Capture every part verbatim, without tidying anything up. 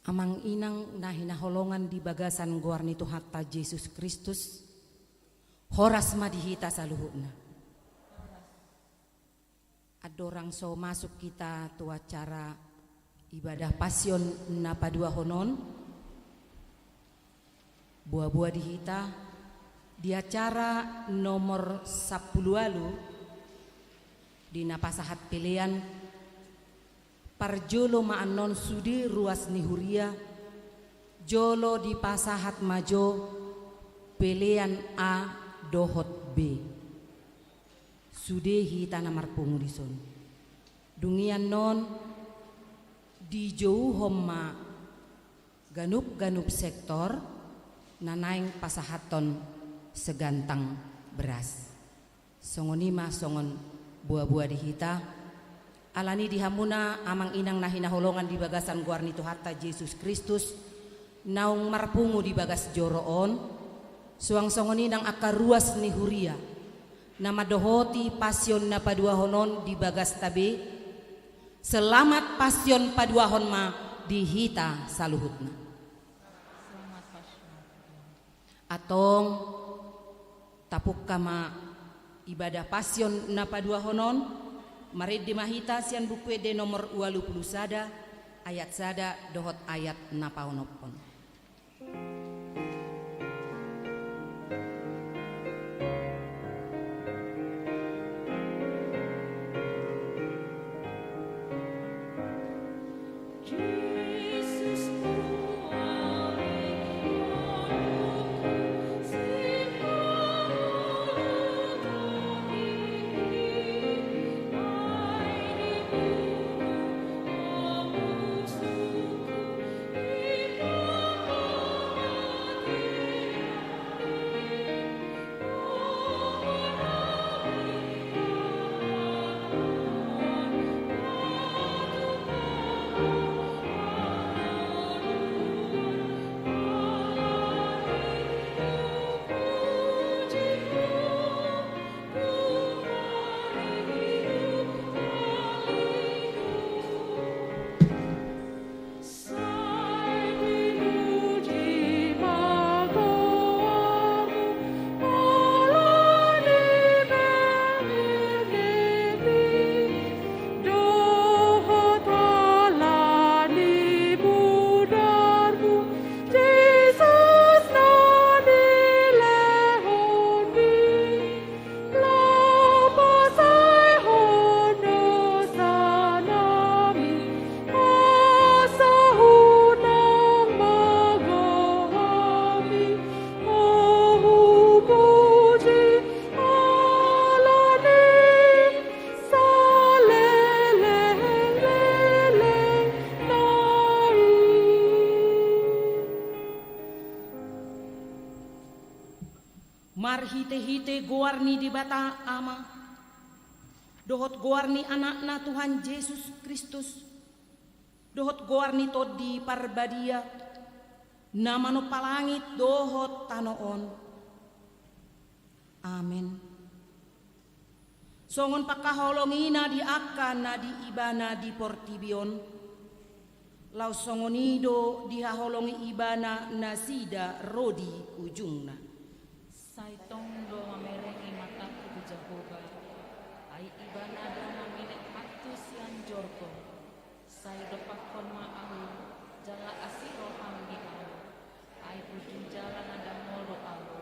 Amang inang na hinaholongan di bagasan goar ni Tuhanta Jesus Kristus, horas ma di hita saluhutna. Andorang so masuk hita tu acara ibadah Pasion na paduahon on, boa-boa di hita di acara nomor sampulu ualu di na pasahat pelean. Parjolo ma annon sude ruas ni huria, jolo dipasahat ma jo pelean A dohot B. Sude hita na marpungu dison. Dung i annon dijouhon ma ganup-ganup sektor na naeng pasahathon segantang beras. Songon i ma songon boa-boa di hita. Alani di hamuna amang inang na hinaholongan di bagasan goar ni Tuhanta Jesus Kristus, naung marpungu di bagas joro on, suang songon i nang angka ruas ni huria na mandohoti Pasion na paduahon on di bagasta be. Selamat Pasion paduahon ma di hita saluhutna. Antong, tapungka ma ibadah Pasion na paduahon on. Marende ma hita sian Buku Ende nomor ualu pulu sada, ayat sada dohot ayat na paonomhon. Marhite-hite goar ni Debata Ama, dohot goar ni Anakna Tuhan Jesus Kristus, dohot goar ni Tondi Parbadia, na manompa langit dohot tano on. Amen. Songon pangkaholongina di angka na di Ibana di portibi on, laos songon i do dihaholongi Ibana nasida ro di ujungna. Sai tong do mamereng i matangku tu Jahowa, ai Ibana do mamilet hattu sian jorgong. Sai dompakkon ma ahu, jala asi roham di ahu. Ai ujung jala na dangol do ahu.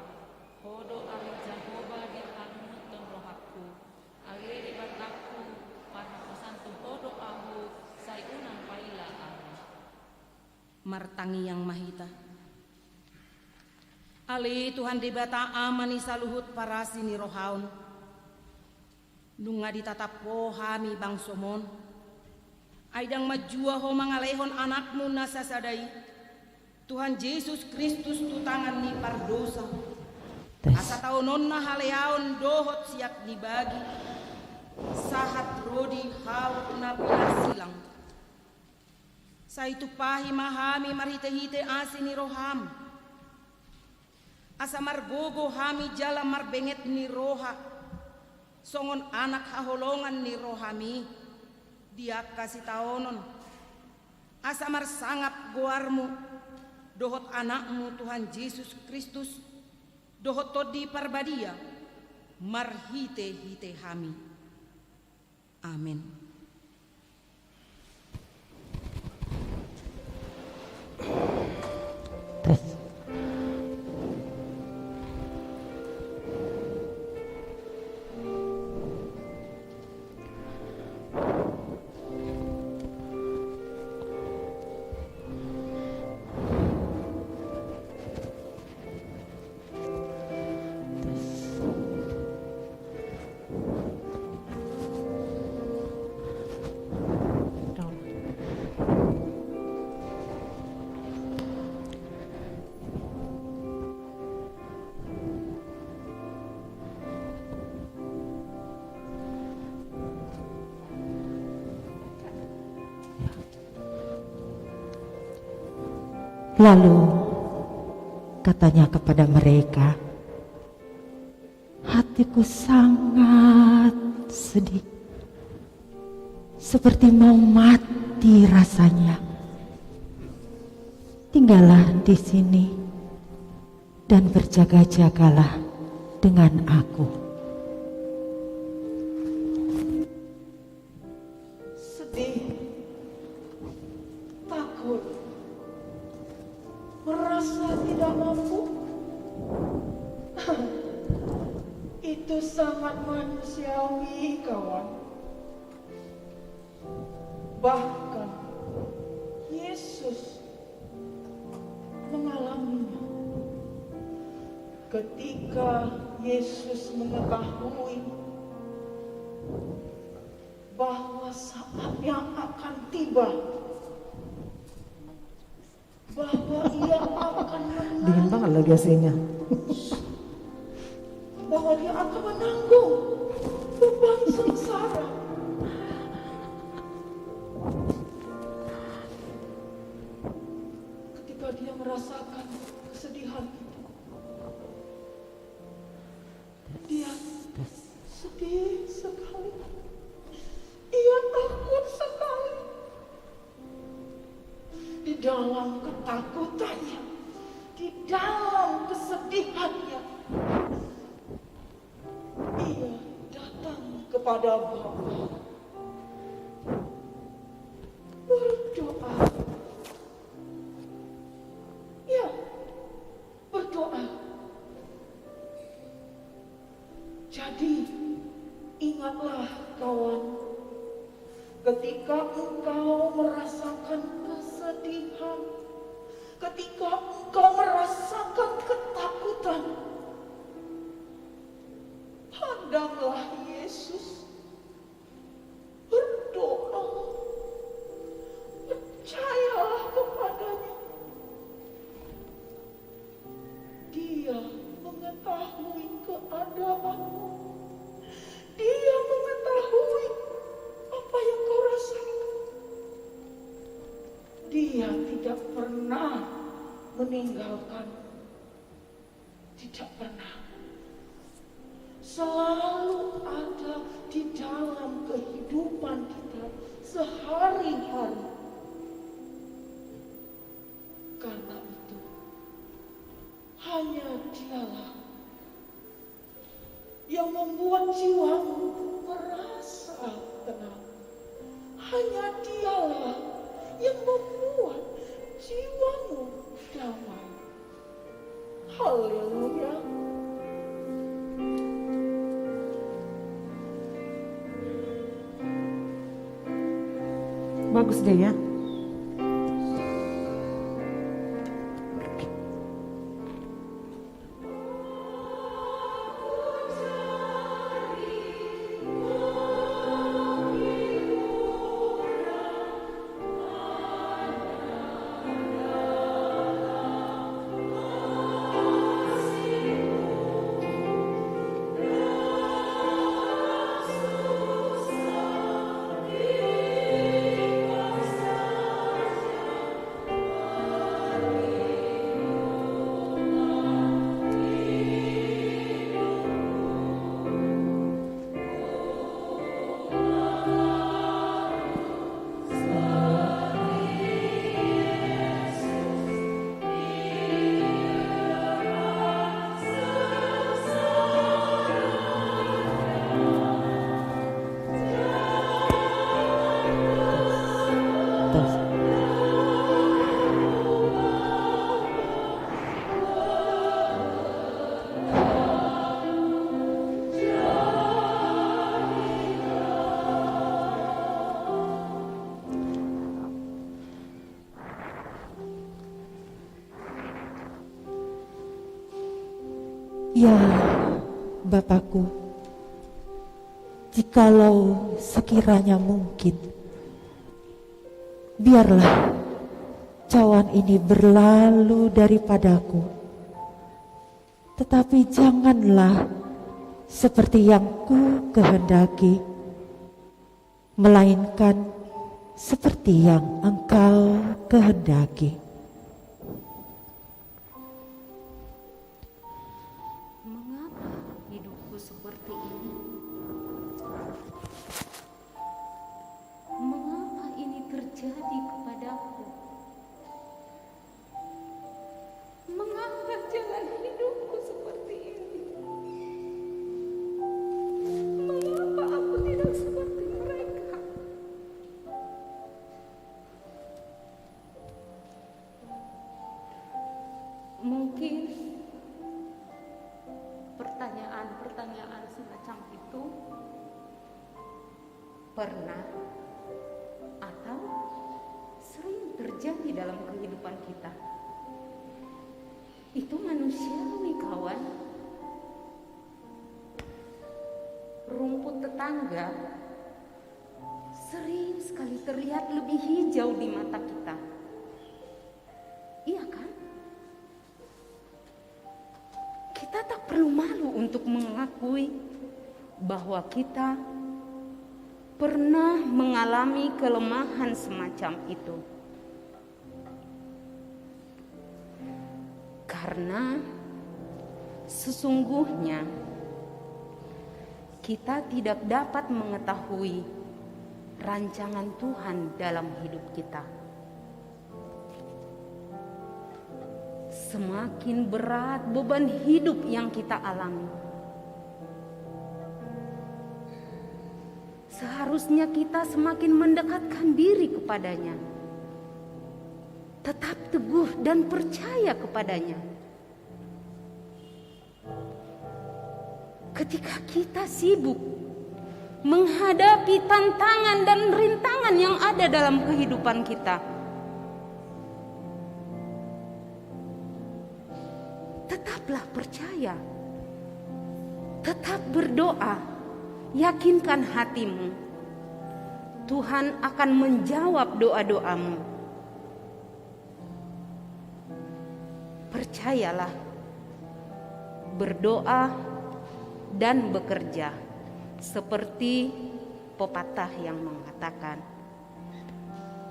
Ho do ale Jahowa dihalungunhon rohangku. Ale Debatangku, parhaposan tu Ho do ahu, sai unang paila ahu. Martangiang ma hita. Ale Tuhan Debata Ama ni saluhut parasi ni roha on, nunga ditatap Ho hami bangsom on, ai ndang manjua Ho mangalehon Anakmu na sasada i, Tuhan Jesus Kristus, tu tangan ni pardosa, asa taononna haleaon dohot siat ni bagi, sahat ro di hau na pinarsilang. Sai tumpahi ma hami marhite-hite asi ni roham, asa margogo hami jala marbenget ni roha, songon anak haholongan ni rohami, di angka sitaonon. Asa marsangap goarmu, dohot Anakmu Tuhan Jesus Kristus, dohot Tondi Parbadia, marhite-hite hami. Amen. Lalu katanya kepada mereka, "Hatiku sangat sedih, seperti mau mati rasanya. Tinggallah di sini dan berjaga-jagalah dengan aku." Sedih, takut, merasa tidak mampu. Itu sangat manusiawi, kawan. Bahkan Yesus mengalaminya. Ketika Yesus mengetahui bahwa saatnya akan tiba, bahwa ia akan menanggung, dingin banget lagi A C-nya, bahwa dia akan menanggung beban sengsara. Ketika dia merasakan kesedihan itu, dia sedih sekali. Ia takut sekali. Di dalam ketakutannya, di dalam kesedihannya, ia datang kepada Bapa, berdoa. Ya, berdoa. Jadi, ingatlah, kawan, ketika engkau merasakan kesedihan, ketika engkau merasakan ketakutan, pandanglah Yesus. Berdoa. Percayalah kepada-Nya. Dia mengetahui keadaanmu. Dia mengetahui apa yang kau rasakan. Dia tidak pernah meninggalkanmu. Tidak pernah. Selalu ada di dalam kehidupan kita sehari-hari. Karena itu, hanya Dialah yang membuat jiwamu merasa tenang. Hanya Dialah yang membuat jiwamu damai. Haleluya. Bagus deh ya. Ya, Bapakku, jikalau sekiranya mungkin, biarlah cawan ini berlalu daripadaku, tetapi janganlah seperti yang ku kehendaki, melainkan seperti yang Engkau kehendaki. Mengapa hidupku seperti ini? Mengapa ini terjadi kepadaku? Mengapa jalan hidupku seperti ini? Mengapa aku tidak seperti mereka? Mungkin pertanyaan-pertanyaan semacam itu pernah atau sering terjadi dalam kehidupan kita. Itu manusiawi, kawan. Rumput tetangga sering sekali terlihat lebih hijau di mata kita. Iya kan? Kita tak perlu malu untuk mengakui bahwa kita pernah mengalami kelemahan semacam itu. Karena sesungguhnya kita tidak dapat mengetahui rancangan Tuhan dalam hidup kita. Semakin berat beban hidup yang kita alami, seharusnya kita semakin mendekatkan diri kepada-Nya. Tetap teguh dan percaya kepada-Nya. Ketika kita sibuk menghadapi tantangan dan rintangan yang ada dalam kehidupan kita, tetaplah percaya. Tetap berdoa. Yakinkan hatimu. Tuhan akan menjawab doa-doamu. Percayalah, berdoa dan bekerja, seperti pepatah yang mengatakan,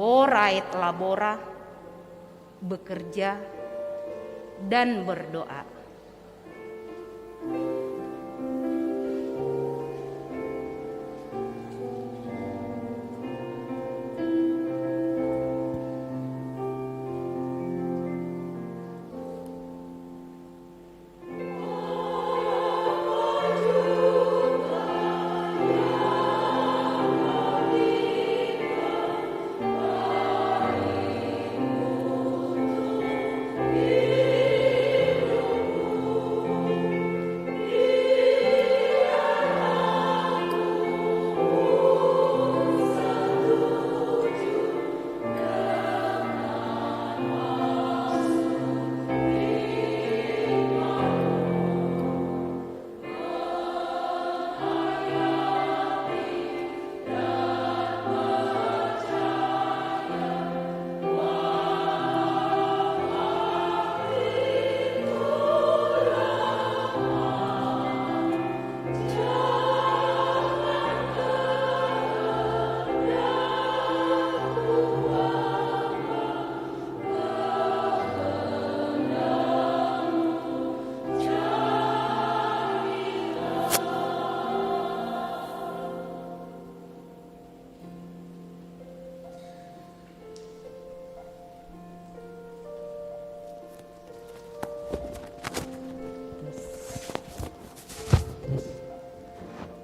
"Ora et labora," bekerja dan berdoa.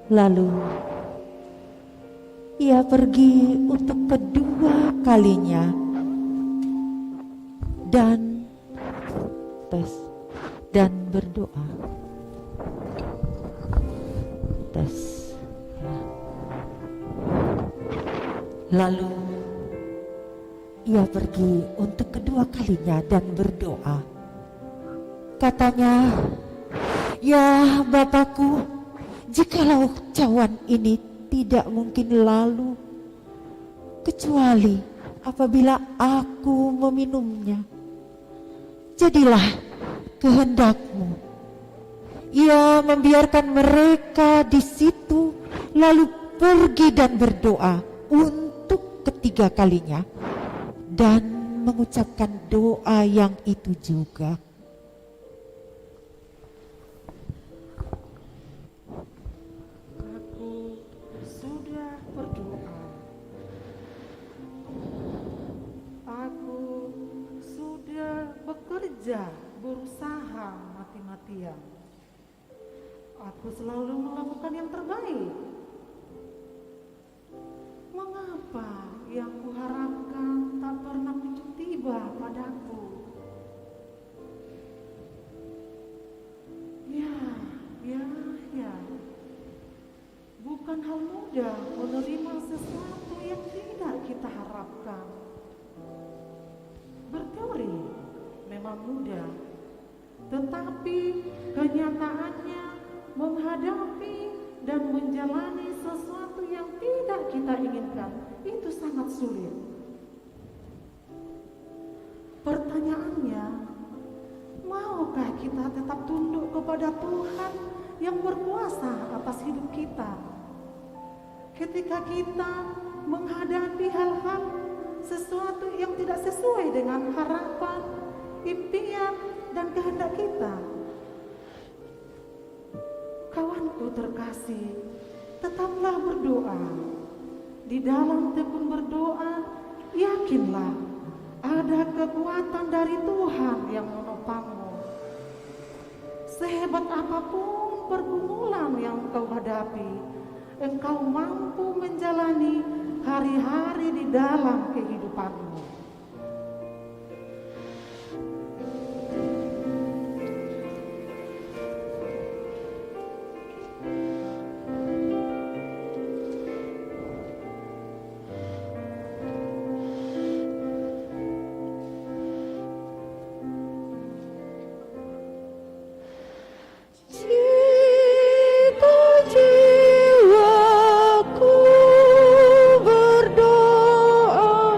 Lalu ia pergi untuk kedua kalinya dan tes dan berdoa. Tes. Ya. Lalu ia pergi untuk kedua kalinya dan berdoa. Katanya, Ya Bapakku, jikalau cawan ini tidak mungkin lalu, kecuali apabila aku meminumnya, jadilah kehendak-Mu. Ia membiarkan mereka di situ, lalu pergi dan berdoa untuk ketiga kalinya, dan mengucapkan doa yang itu juga. Aku sudah berdoa. Aku sudah bekerja, berusaha mati-matian. Aku selalu melakukan yang terbaik. Mengapa yang kuharapkan tak pernah kunjung tiba padaku? Ya, ya, ya. Bukan hal mudah menerima sesuatu yang tidak kita harapkan. Berteori memang mudah, tetapi kenyataannya menghadapi dan menjalani sesuatu yang tidak kita inginkan itu sangat sulit. Pertanyaannya, maukah kita tetap tunduk kepada Tuhan yang berkuasa atas hidup kita? Ketika kita menghadapi hal-hal, sesuatu yang tidak sesuai dengan harapan, impian, dan kehendak kita. Kawanku terkasih, tetaplah berdoa. Di dalam tekun berdoa, yakinlah ada kekuatan dari Tuhan yang menopangmu. Sehebat apapun pergumulan yang engkau hadapi, engkau mampu menjalani hari-hari di dalam kehidupanmu. Jika jiwaku berdoa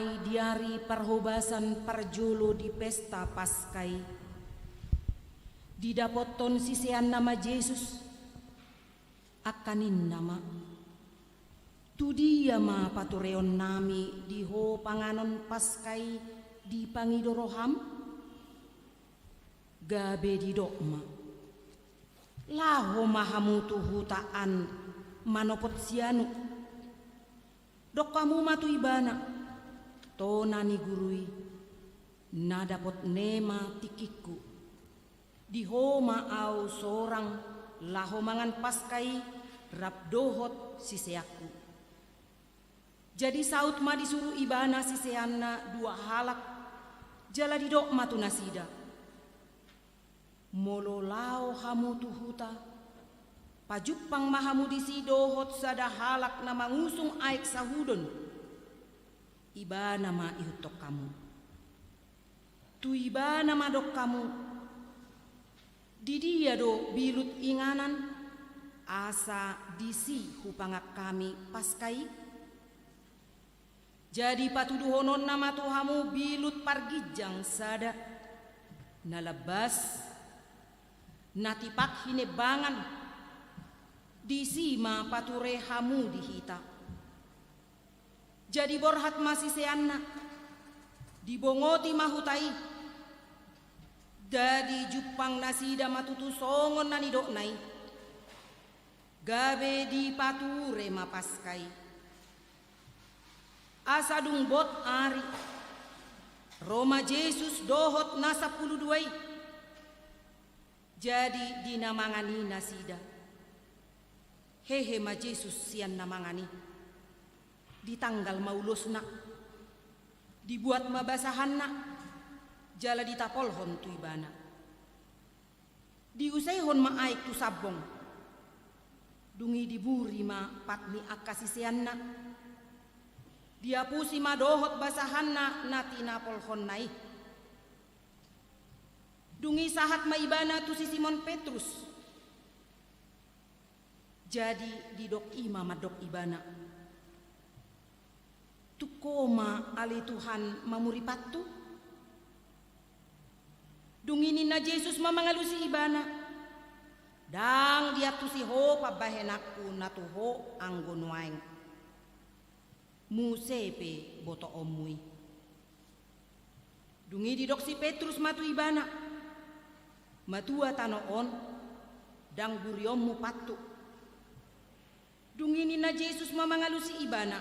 Di ari parhobasan parjolo di pesta Paska i, didapothon siseanna ma Jesus, angka ninna ma: Tu dia ma patureonnami di Ho panganon Paska i dipangido roham? Gabe didok ma: Laho ma hamu tu huta an manopot sianu. Dok hamu ma tu ibana: Tona ni Guru i, na dapot ne ma tingkingku. Di Ho ma ahu sorang laho mangan Paska i rap dohot siseanku. Jadi saut ma disuru Ibana siseanna dua halak, jala didok ma tu nasida: Molo laho hamu tu huta, pajumpang ma hamu disi dohot sada halak na mangusung aek sahudon. Ibana ma ihuthon hamu. Tu ibana ma dok hamu: Di dia do bilut inganan, asa disi hupangan hami Paska i? Jadi patuduhononna ma tu hamu bilut parginjang sada, na lambas, na tipak hinembangan. Disi ma pature hamu di hita. Jadi borhat ma siseanna, dibongoti ma huta i. Jadi jumpang nasida ma tutu songon na nidokna i. Gabe dipature ma Paska i. Asa dung bot ari, ro ma Jesus dohot na sampulu dua i. Jadi di na mangan i nasida. Hehe ma Jesus sian na mangan i. Ditanggal ma ulosna, dibuat ma basahanna, jala ditapolhon tu ibana. Diusehon ma aek tu sambong. Dung i diburi ma pat ni angka siseanna. Diapusi ma dohot basahanna na tinapolhonna i. Dung i sahat ma ibana tu si Simon Petrus. Jadi didok i ma mandok ibana: Tung ho ma ale Tuhan mamuri pattu? Dung i ninna Jesus ma mangalusi ibana: Ndang diantusi ho pambahenanku na tu ho anggo nuaeng. Muse pe botoonmu i. Dung i didok si Petrus ma tu ibana: Matua tano on, ndang burionmu pattu. Dung i ninna Jesus ma mangalusi ibana: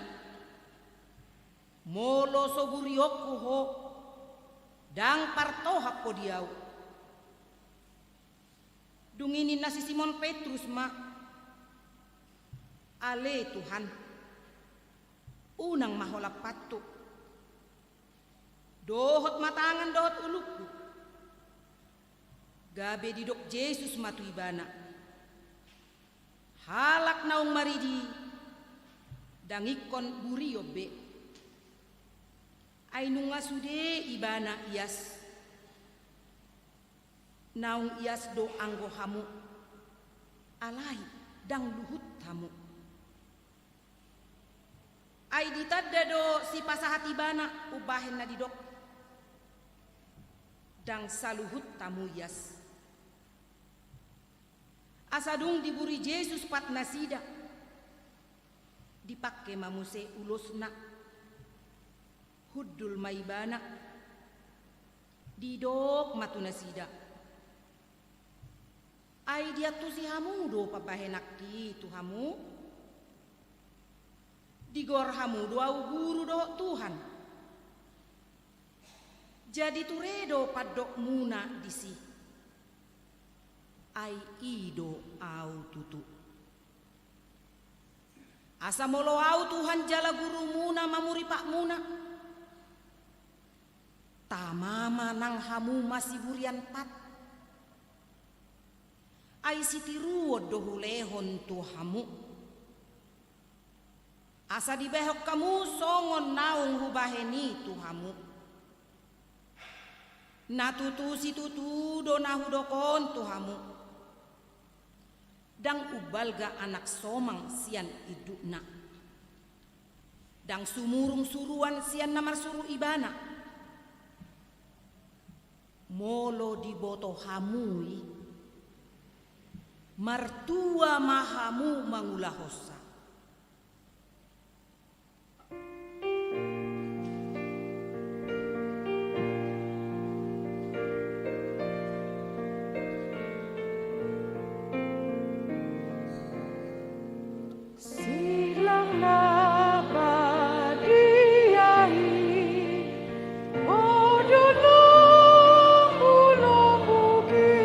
Molo so burionku ho, ndang partohap ho di ahu. Dung i ninna si Simon Petrus ma: Ale Tuhan, unang ma holan pattu. Dohot ma tangan dohot ulungku. Gabe didok Jesus ma tu ibana: Halak naung maridi, ndang ingkon burion be. Ai nunga sude ibana ias. Naung ias do anggo hamu, alai ndang luhut hamu. Ai ditanda do sipasahat ibana umbahen na didok: Ndang saluhut hamu ias. Asa dung diburi Jesus pat nasida, dipangke ma muse ulosna. Hundul ma ibana, didok ma tu nasida: Ai diantusi hamu do pambahenanki tu hamu? Digoar hamu do ahu Guru dohot Tuhan. Jadi ture do pandokmuna disi. Ai i do ahu tutu. Asa molo ahu Tuhan jala Gurumuna mamuri patmuna, tama ma nang hamu masiburian pat. Ai sitiruon do hulehon tu hamu. Asa dibahen hamu songon naung hubahen i tu hamu. Na tutu situtu do na hudok on tu hamu. Ndang umbalga anak somang sian indukna. Ndang sumurung suruan sian na marsuru ibana. Molo diboto hamu i, martua ma hamu mangulahonsa. Silang na badia i, o do lombulombuki,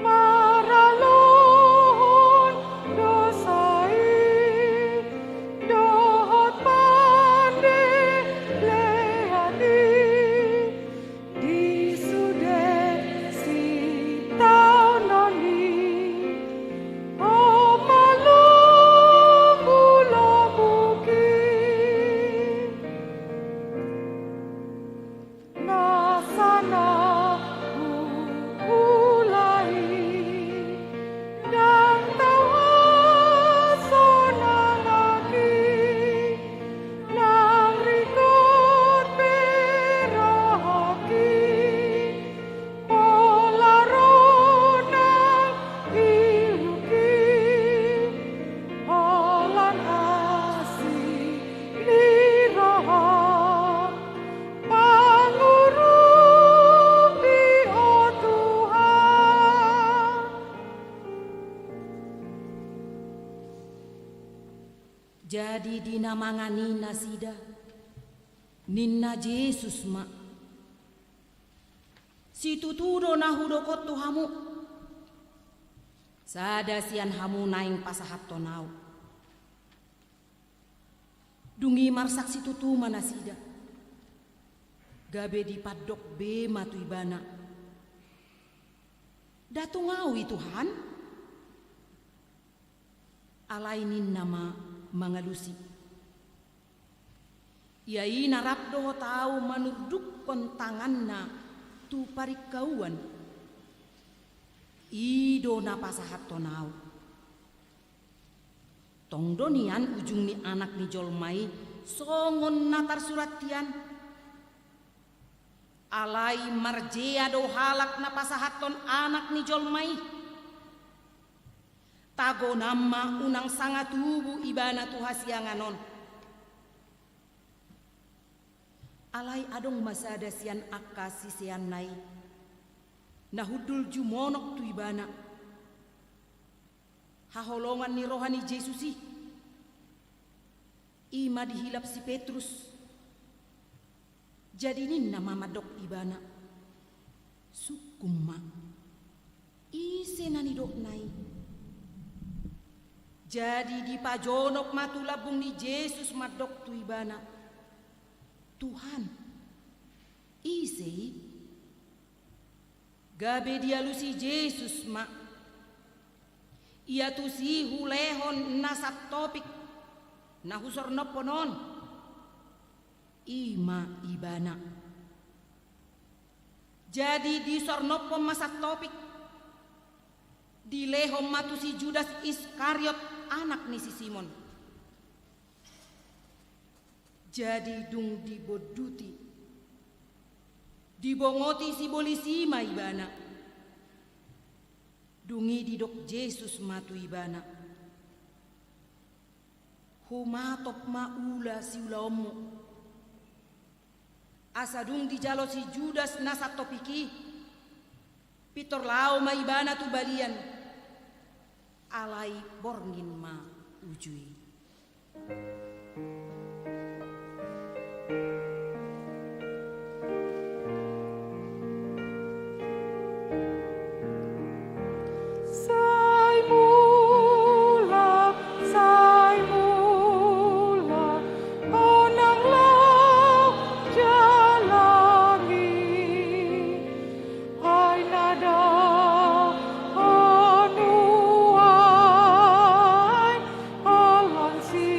maralohon dosa i, dohot pandelean i, di sude sitaonon i, o malombulombuki. Nasa na huula i, ndang tau hasonanganki, nang ringkot pe rohangki, pola ro nang iluki, holan asi ni roha, pangurupi, o Tuhan. Jadi di na mangan i nasida, ninna Jesus ma: Situtu do na hudok on tu hamu, sada sian hamu naeng pasahathon Ahu. Dung i marsak situtu ma nasida, gabe dipandok be ma tu Ibana: Nda tung Ahu i, Tuhan? Alai ninna ma mangalusi: Ia i na rap dohot Ahu manurdukkon tanganna tu paringkauan, i do na pasahathon Ahu. Tong do nian ujung ni Anak ni jolma i songon na tarsurat hian. Alai marjea do halak na pasahathon Anak ni jolma i. Tagonan ma unang sanga tubu ibana tu hasiangan on. Alai adong ma sada sian angka siseanna i, na hundul jumonok tu Ibana, haholongan ni roha ni Jesus i. I ma dihilap si Petrus. Jadi ninna ma mandok Ibana: Sungkun ma, ise na nidokna i? Jadi dipajonok ma tu lambung ni Jesus mandok tu Ibana: Tuhan, ise i? Gabe dialusi Jesus ma: Ia tusi hulehon na santopik na husornophon on, i ma Ibana. Jadi disornophon ma santopik, dilehon ma tu si Judas Iskariot, anak ni si Simon. Jadi dung dibonduti, dibongoti sibolis i ma Ibana. Dung i didok Jesus ma tu ibana: Humatop ma ula siulaonmu. Asa dung dijalo si Judas na santopik i, pintor laho ma ibana tu balian, alai borngin ma uju i. Sai mulak, sai mulak, unang laho jalang i. Ai na daon nuaeng, holan si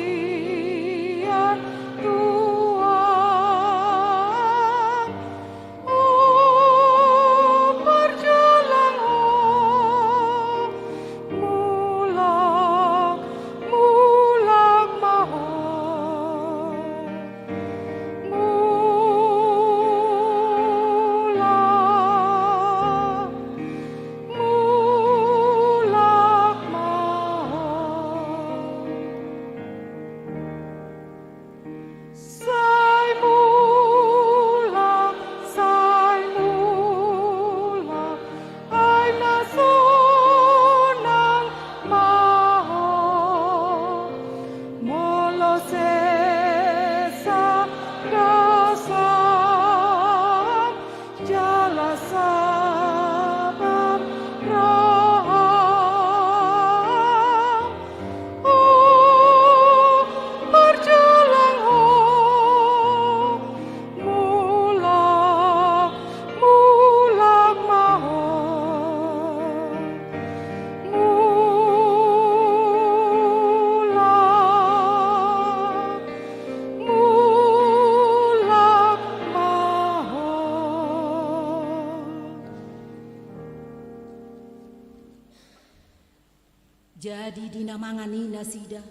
Jadi di na mangan i nasida,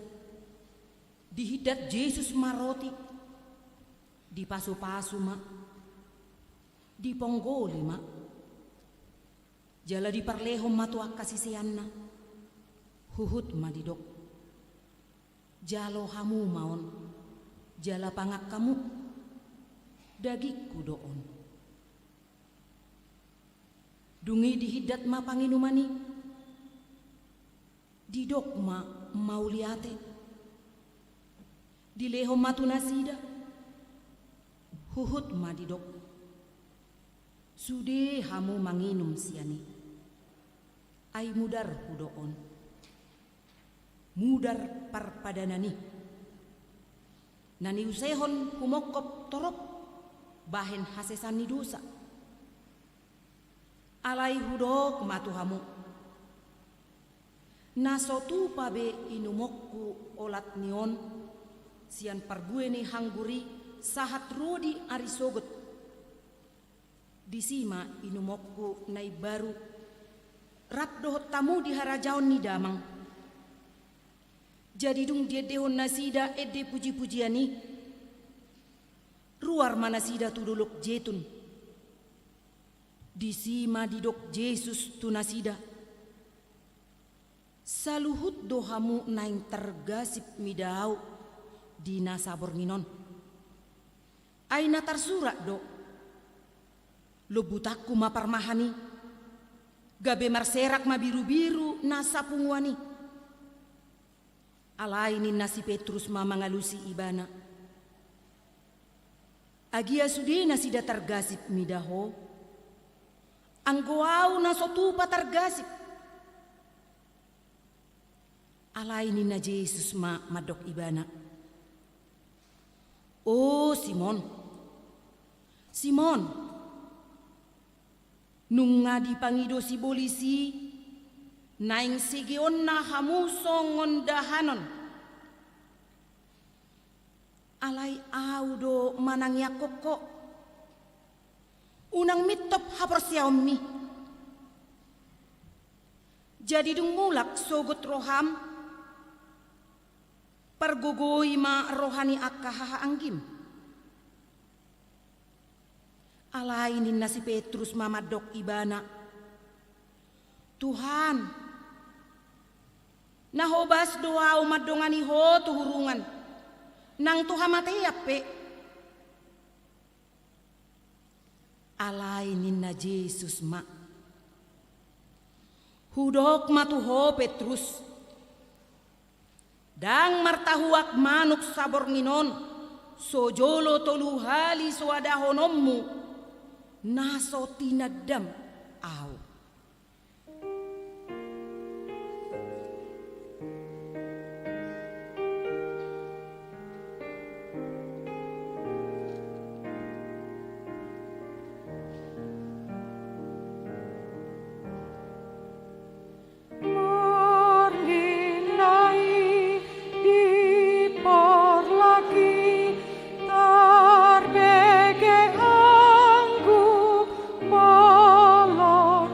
dihindat Jesus ma roti, dipasupasu ma, diponggoli ma, jala diparlehon ma tu angka siseanna, huhut ma didok: Jalo hamu ma on, jala pangan hamu, dagingku do on. Dung i dihindat ma panginuman i, didok ma mauliate, dilehon ma tu nasida, huhut ma didok: Sude hamu manginum sian i, ai mudarhu do on, mudar parpadanan i, na niusehon humongkop torop bahen hasesaan ni dosa. Alai hudok ma tu hamu: Na so tupa be inumonku olat ni on sian parbue ni anggur i sahat ro di ari sogot, disi ma inumonku na imbaru rap dohot hamu di harajaon ni Damang. Jadi dung diendehon nasida ende pujipujian i, ruar ma nasida tu Dolok Jetun. Disi ma didok Jesus tu nasida: Saluhut do hamu naeng targasip mida Ahu di na saborngin on. Ai na tarsurat do: Lombutanku ma parmahan i, gabe marserak ma birubiru na sapunguan i. Alai ninna si Petrus ma mangalusi ibana: Agia sude nasida targasip mida Ho, anggo ahu na so tupa targasip. Alai ninna Jesus ma mandok ibana: O Simon, Simon, nunga dipangido sibolis i naeng segeonna hamu songon dahanon. Alai Ahu do manangiangkon ho. Unang mintop haporseaonmi. Jadi dung mulak sogot roham, pargogoi ma roha ni angka hahaanggim. Alai ninna si Petrus ma mandok ibana: Tuhan, na hobas do ahu mandongani Ho tu hurungan, nang tu hamatean pe. Alai ninna Jesus ma: Hudok ma tu ho Petrus, ndang martahuak manuk saborngin on, so jolo tolu hali so adahononmu na so tinandam Ahu. Marnina i diparlak i, tarbege anggup malar.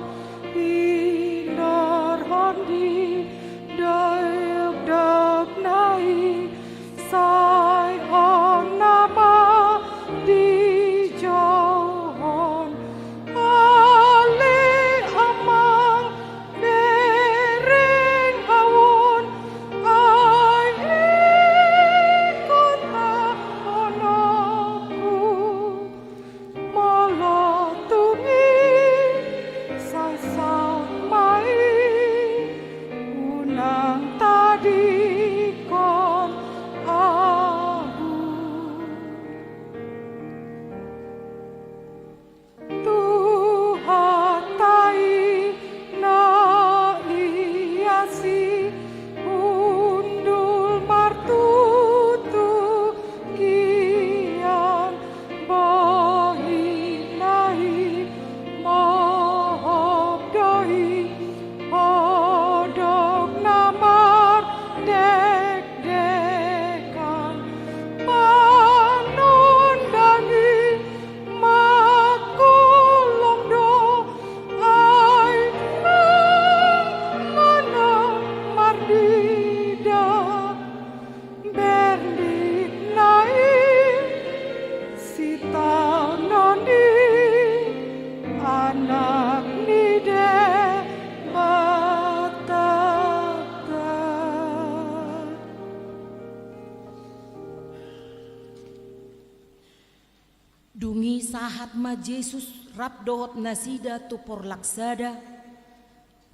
Dung i sahat ma Jesus rap dohot nasida tu porlak sada,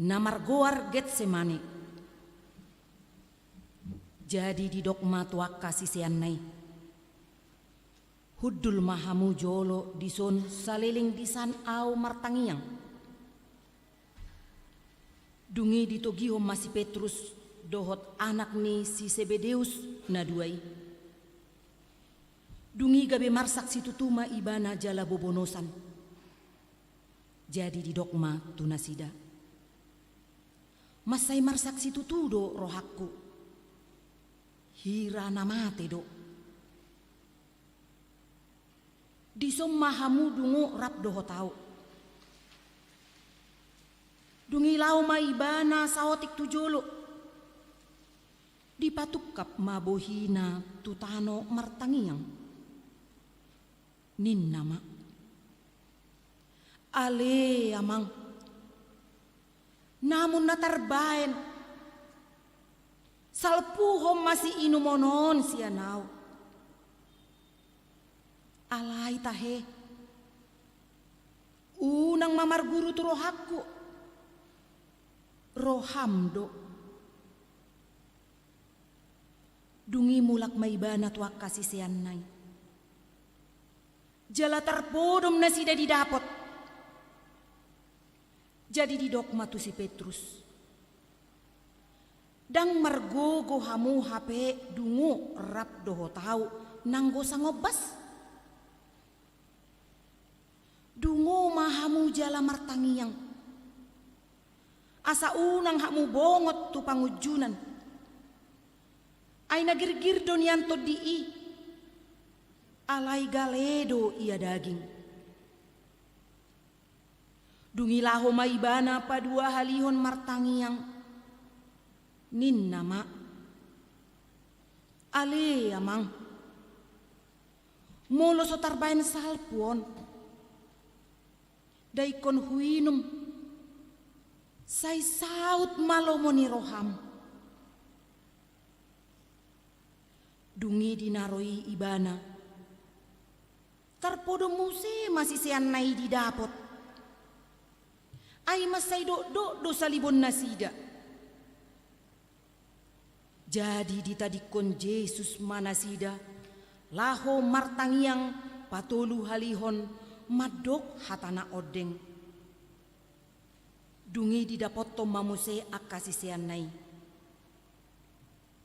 na margoar Getsemane. Jadi didok ma tu angka siseanna i: Hundul ma hamu jolo dison saleleng disan Ahu martangiang. Dung i ditogihon ma si Petrus dohot anak ni si Sebedeus na dua i. Dung i gabe marsak situtu ma ibana jala bobonosan. Jadi didok ma tu nasida: Mansai marsak situtu do rohangku, hira na mate do. Dison ma hamu dungo rap dohot Ahu. Dung i laho ma ibana saotik tu jolo, dipatungkap ma bohina tu tano martangiang. Ninna ma: Ale Amang, namun na tarbaen, salpuhon ma siinumon on sian Ahu. Alai tahe, unang ma marguru tu rohangku, roham do. Dung i mulak ma ibana tu angka siseanna i. Jala tarpodom nasida di dapot. Jadi didok ma tu si Petrus: Ndang margogo hamu hape dungo rap dohot Ahu nanggo sangombas? Dungo ma hamu jala martangiang, asa unang hamu bongot tu pangunjunan. Ai na girgir do nian tondi i, alai gale do ia daging. Dung i laho ma ibana paduahalihon martangiang, ninna ma: Ale Amang, molo so tarbaen salpu on, da ingkon huinum, sai saut ma lomo ni roham. Dung i di na ro i ibana, tarpodom muse ma siseanna i di dapot. Ai mansai dokdok do salibon nasida. Jadi ditadingkon Jesus ma nasida laho martangiang patoluhalihon mandok hata na ondeng. Dung i didapothon ma muse angka siseanna i.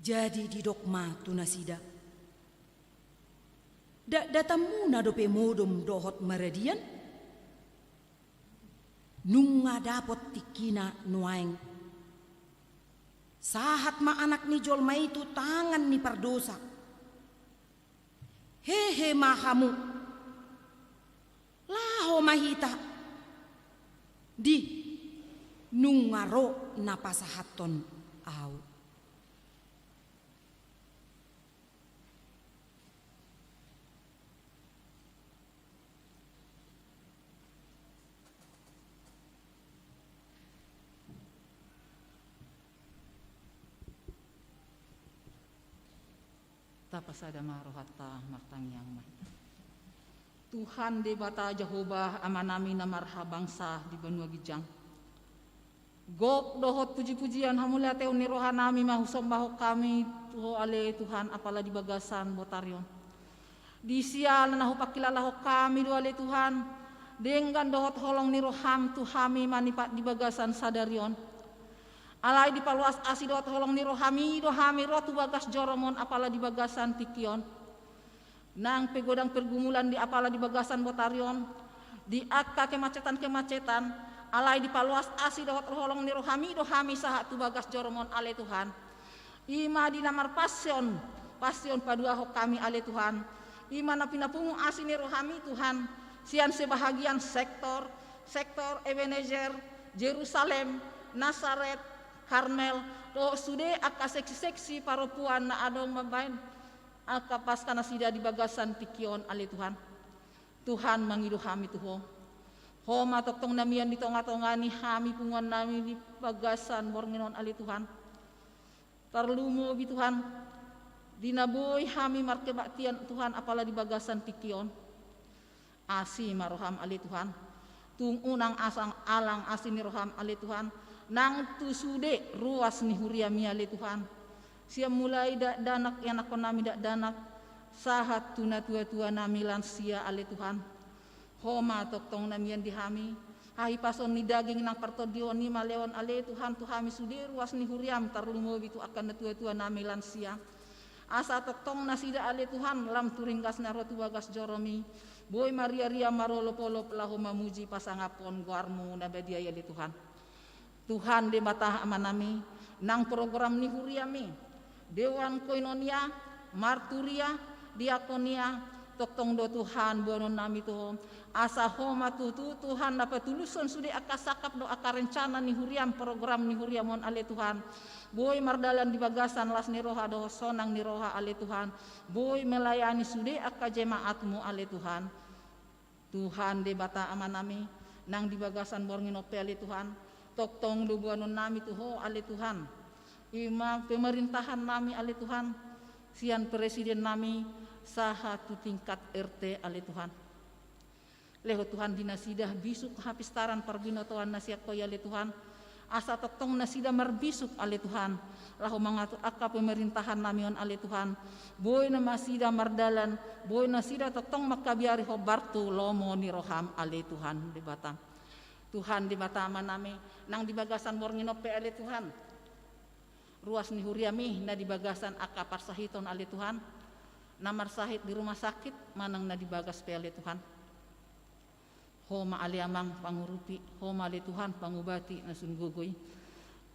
Jadi didok ma tu nasida: Dakdatanmuna dope modom dohot maradian? Nunga dapot tingkina nuaeng. Sahat ma Anak ni jolma i tu tangan ni pardosa. Hehe ma hamu, laho ma hita. Di, nunga ro na pasahathon Ahu. Tapasada ma rohanta, martangiang ma hita. Tuhan Debata Jahowa, Amanami na marhabangsa di banua ginjang, gok dohot pujipujian hamuliateon ni rohanami ma husombahon hami tu Ho ale Tuhan, apala di bagasan botari on. Di siala na hupangkilalahon hami do ale Tuhan, denggan dohot holong ni roham tu hami manipat di bagasan sadari on. Alai dipaluas asi dohot holong ni rohami do hami ro tu bagas jorom on apala di bagasan tingki on. Nang pe godang pergumulan di apala di bagasan botari on, di angka kemacetan-kemacetan, alai dipaluas asi dohot holong ni rohami do hami sahat tu bagas jorom on ale Tuhan. I ma di na marpasion, pasion paduahon hami ale Tuhan. I ma na pinapungu asi ni rohami Tuhan, sian sebahagian sektor, sektor Ebenezer, Jerusalem, Nasaret, Karmel, dohot sude angka seksi-seksi parompuan na adong mambahen angka Paska nasida di bagasan tingki on ale Tuhan. Tuhan, mangido hami tu Ho. Ho ma tongtong na mian di tonga-tonga ni hami punguannami di bagasan borngin on ale Tuhan. Tarlumobi Tuhan, di na boi hami markebaktian Tuhan apala di bagasan tingki on. Asi ma roham ale Tuhan. Tung unang asa alang asi ni roham ale Tuhan, nang tu sude ruas ni huriami ale Tuhan. Sian mulai dakdanak, ianakhonnami dakdanak, sahat tu natuatuanami lansia ale Tuhan. Ho ma tongtong na mian di hami hahipason ni daging nang partondion i ma lehon ale Tuhan tu hami sude ruas ni huriam, tarlumobi tu angka natuatuanami lansia. Asa tongtong nasida ale Tuhan lam tu ringgas na ro tu bagas joromi, boi mariaria marolopolop laho mamuji pasangaphon goarmu na badia i ale Tuhan. Tuhan Debata Amanami, nang program ni huriami, dewan koinonia, marturia, diakonia, tongtong do Tuhan boanonnami tu Ho, asa Ho ma tutu Tuhan na patulushon sude angka sangkap dohot angka rencana ni huriam, program ni huriam on ale Tuhan. Boi mardalan di bagasan las ni roha dohot sonang ni roha ale Tuhan. Boi melayani sude angka jemaatmu ale Tuhan. Tuhan Debata Amanami, nang di bagasan borngin on pe ale Tuhan, tongtong do boanonnami tu Ho ale Tuhan. I ma pemerintahannami ale Tuhan, sian presidennami sahat tu tingkat R T ale Tuhan. Lehon Tuhan di nasida bisuk hapistaran parbinotoan na sian Ho i ale Tuhan. Asa tongtong nasida marbisuk ale Tuhan, laho mangatur angka pemerintahannami on ale Tuhan. Boi na nasida mardalan, boi nasida tongtong mangkabiari hombar tu lomo ni roham ale Tuhan Debata. Tuhan Debata Amanami, nang di bagasan borngin on pe ale Tuhan, ruas ni huriami na di bagasan angka parsahiton ale Tuhan, na marsahit di rumah sakit manang na di bagas pe ale Tuhan. Ho ma ale Amang pangurupi, Ho ma ale Tuhan pangubati na sun gogo i.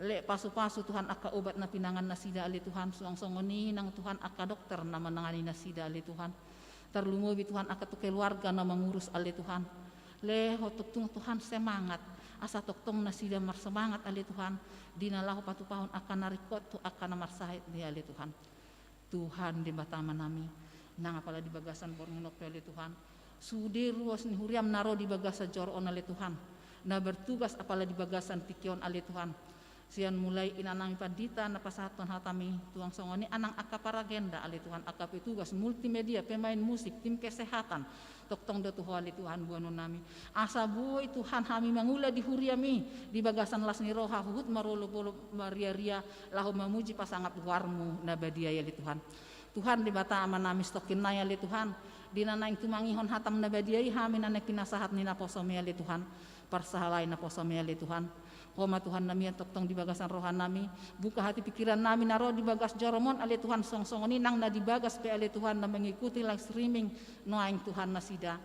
Lehon pasupasu Tuhan angka obat na pinangan nasida ale Tuhan, suang songon i nang Tuhan angka dokter na manangani nasida ale Tuhan. Tarlumobi Tuhan angka tu keluarga na mangurus ale Tuhan. Lehon tongtong Tuhan semangat, asa tongtong nasida marsemangat ale Tuhan, di na laho patupahon angka na ringkot tu angka na marsahit i ale Tuhan. Tuhan Debata Amanami, nang apala di bagasan borngin on pe ale Tuhan, sude ruas ni huriam na ro di bagasan joro on ale Tuhan, na bertugas apala di bagasan tingki on ale Tuhan. Sian mulai inanami pandita na pasahathon hatami, suang songon i nang angka paragenda ale Tuhan, angka petugas multimedia, pemain musik, tim kesehatan, tongtong do tu Ho ale Tuhan boanonnami. Asa boi Tuhan hami mangula di huriami di bagasan las ni roha huhut marolopolop mariaria laho mamuji pasangap goarmu na badia i ale Tuhan. Tuhan Debata Amanami, satongkin nai ale Tuhan, di na naeng tumangihon hatam na badia i hami na naeng pinasahat ni naposomi ale Tuhan. Parsahalai naposomi ale Tuhan. Ho ma Tuhan na mian tongtong di bagasan rohanami, buka hati pikirannami na ro di bagas jorom on ale Tuhan, suang songon i nang na di bagas pe ale Tuhan na mengikuti live streaming nuaeng Tuhan nasida.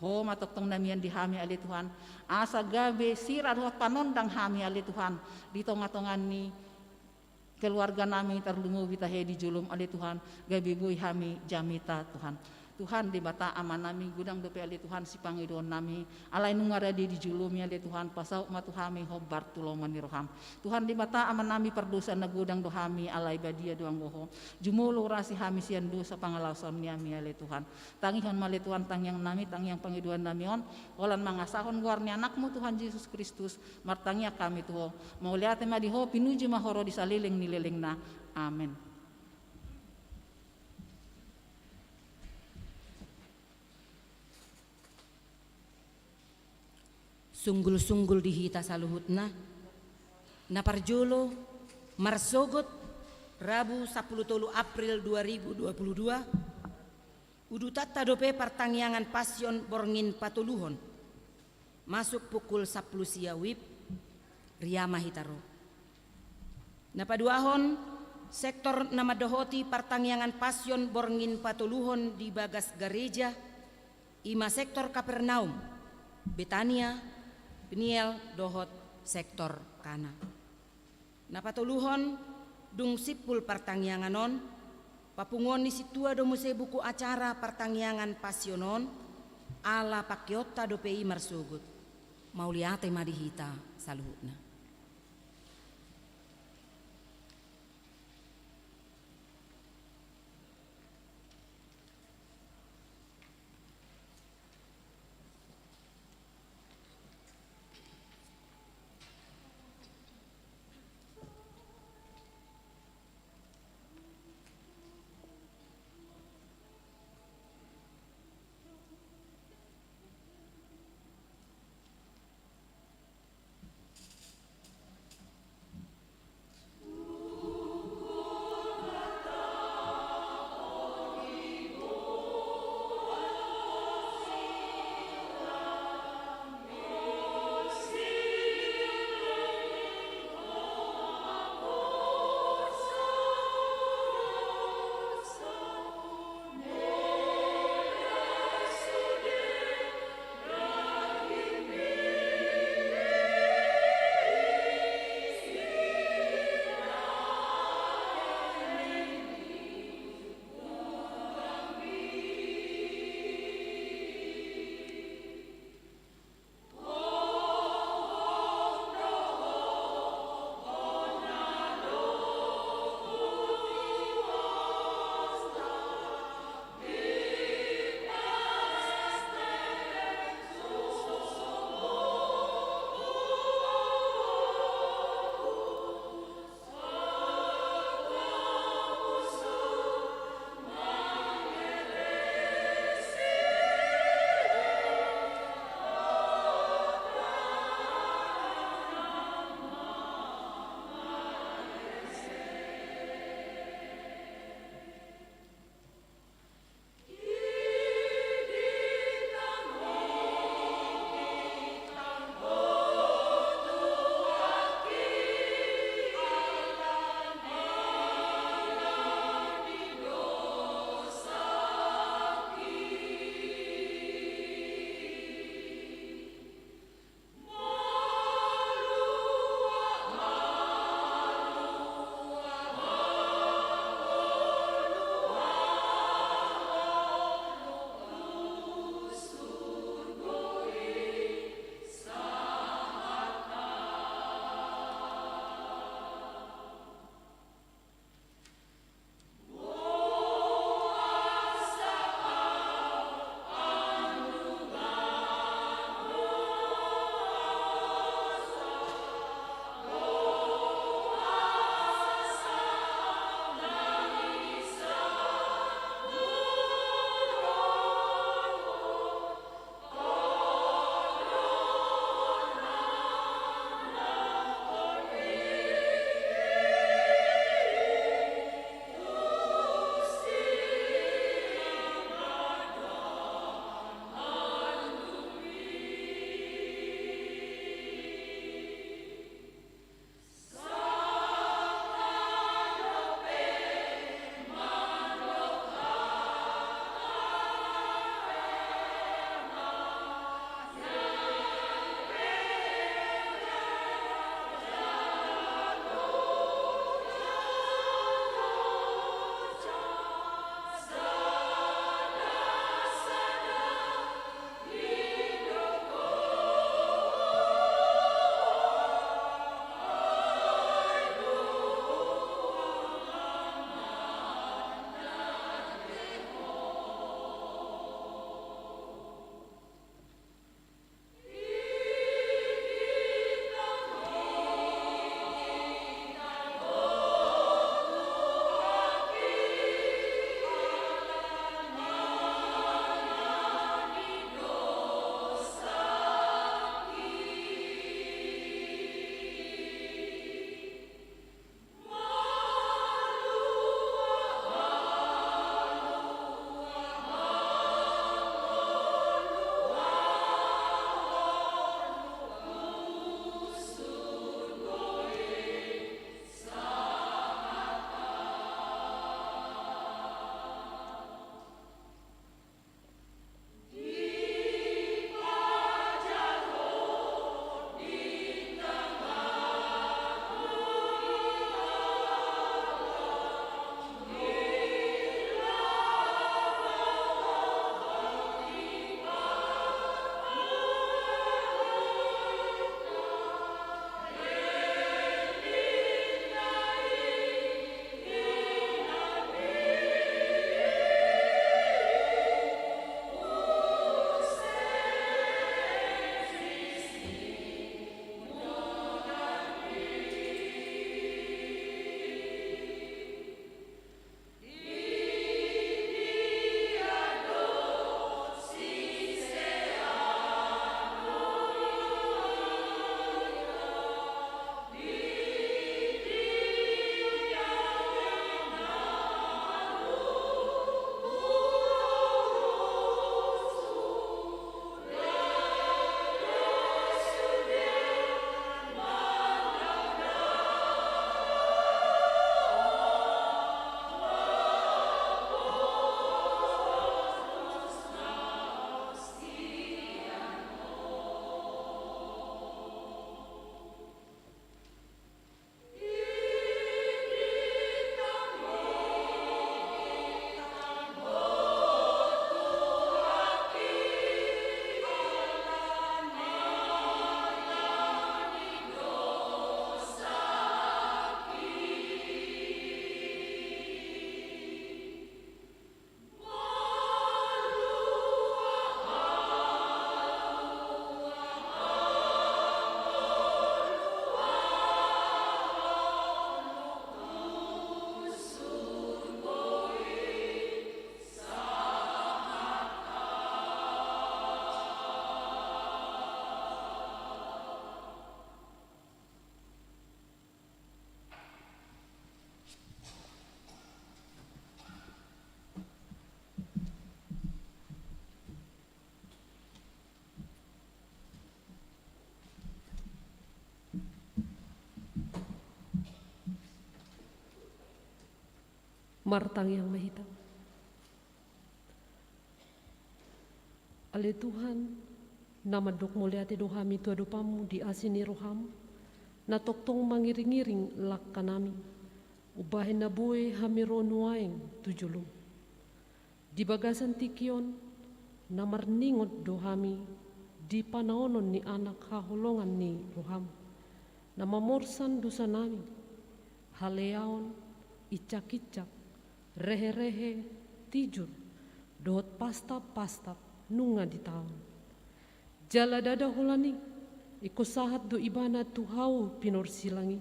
Ho ma tongtong na mian di hami ale Tuhan, asa gabe sira dohot panondang hami ale Tuhan, di tongatonga ni keluarganami tarlumobi tahe di jolom ale Tuhan, gabe boi hami jamita Tuhan. Tuhan Debata Amanami, godang dope ale Tuhan sipangidoannami, alai nunga rade di jolomi ale Tuhan, pasaut ma tu hami hombar tu lomo ni roham. Tuhan Debata Amanami, pardosa na godang do hami, alai badia do anggo Ho. Jumolo urasi hami sian dosa pangalaosion ni hami ale Tuhan. Tangihon ma ale Tuhan tangiangnami, tangiang pangidoannami on, holan mangasahon goar ni Anakmu Tuhan Jesus Kristus, martangiang hami tu Ho. Mauliate ma di Ho, pinuji ma Ho ro di saleleng ni lelengna. Amen. Sunggulsunggul di hita saluhutna. Na parjolo, marsogot Rabu sampulu tolu April dua ribu dua puluh dua, udutanta dope partangiangan Pasion borngin patoluhon. Masuk pukul sampulu sia wib, ria ma hita ro. Na paduahon, sektor na mandohoti partangiangan Pasion borngin patoluhon di bagas gareja, i ma sektor Kapernaum, Betania, Peniel dohot sektor Kana. Na patoluhon, dung simpul partangiangan on, papunguon ni sintua do muse buku acara partangiangan Pasion on, ala pangkeonta dope i marsogot. Mauliate ma di hita saluhutna. Martangiang ma hita. Ale Tuhan, na mandok mauliate do hami tu adopanmu di asi ni roham, na tongtong mangiringiring langkanami, umbahen na boi hami ro nuaeng tu jolom. Di bagasan tingki on, na marningot do hami di panaonon ni Anak haholongan ni roham, na mamorsan dosanami, haleaon, incakincak, reherehe, tijur, dohot pastapastap nunga ditaon. Jala ndada holan i, ingkon sahat do Ibana tu hau pinorsilang i,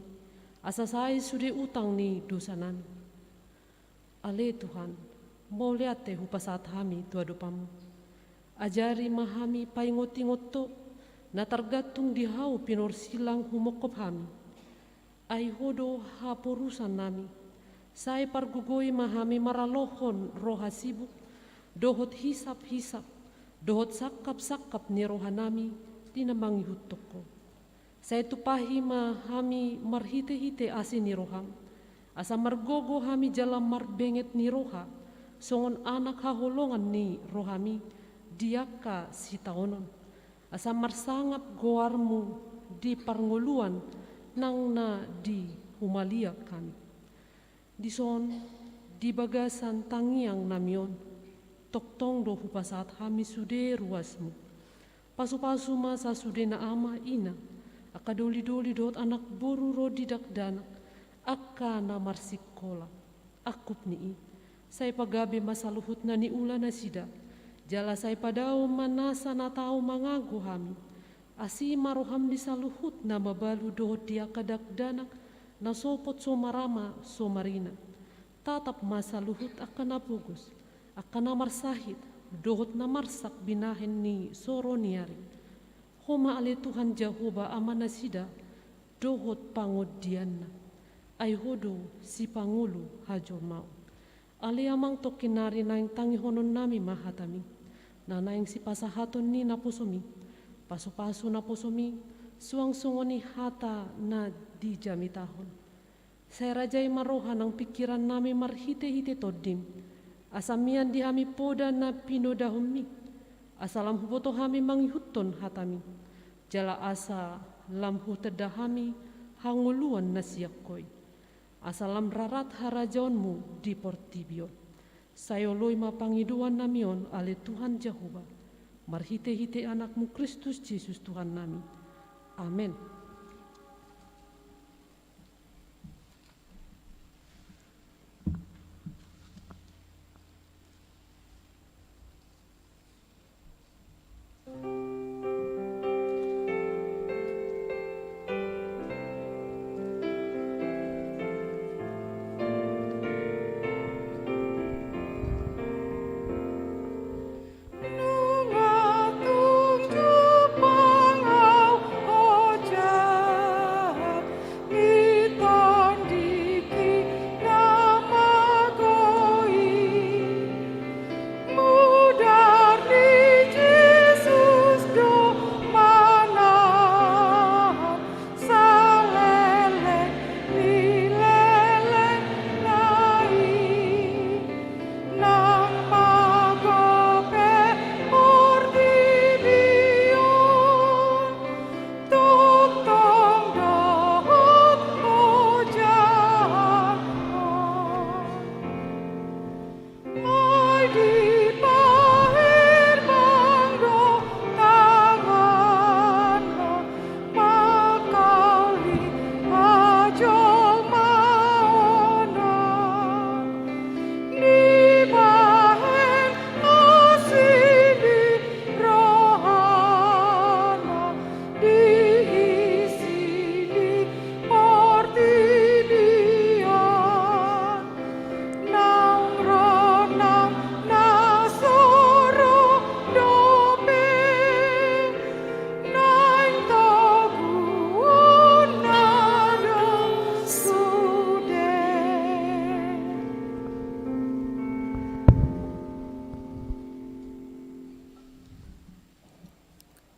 asa sae sude utang ni dosanami. Ale Tuhan, mauliate hupasahat hami tu adopanmu. Ajari ma hami paingotingot Ho, na targantung di hau pinorsilang humongkop hami. Ai Ho do haporusannami. Sai pargogoi ma hami maralohon roha sibuk, dohot hisaphisap, dohot sangkapsangkap ni rohanami di na mangihuthon Ho. Sai tumpahi ma hami marhitehite asi ni roham, asa margogo hami jala marbenget ni roha, songon anak haholongan ni rohami di angka sitaonon, asa marsangap goarmu di parngoluan nang na di humaliang hami. Dison, di bagasan tangiangnami on, tongtong do hupasahat hami sude ruasmu. Pasupasu ma sasudena ama ina, angka dolidoli dohot anak boru ro di dakdanak, angka na marsikola, angkup ni i. Sai pagabe ma saluhut na niula nasida, jala sai padao ma nasa na tau mangago hami. Asi ma roham di saluhut na mabalu dohot di angka dakdanak na sopot so marama so marina. Tatap ma saluhut angka na pogos, angka na marsahit, dohot na marsak binahen ni soro ni ari. Ho ma ale Tuhan Jahowa Amanasida, dohot pangondianna. Ai Ho do sipangolu hajolmaon. Ale Amang, tongkin nari naeng tangihononnami ma hatami, na naeng sipasahaton ni naposomi. Pasupasu naposomi, suang songon i hata na dijamitahon. Sai rajai ma roha nang pingkirannami marhitehite Tondim, asa mian di hami poda na pinodahonmi, asa lam huboto hami mangihuthon hatami, jala asa lam hutanda hami hangoluan na sian Ho i. Asa lam rarat harajaonmu di portibi on. Sai oloi ma pangidoannami on ale Tuhan Jahowa, marhitehite Anakmu Kristus Jesus Tuhannami. Amen.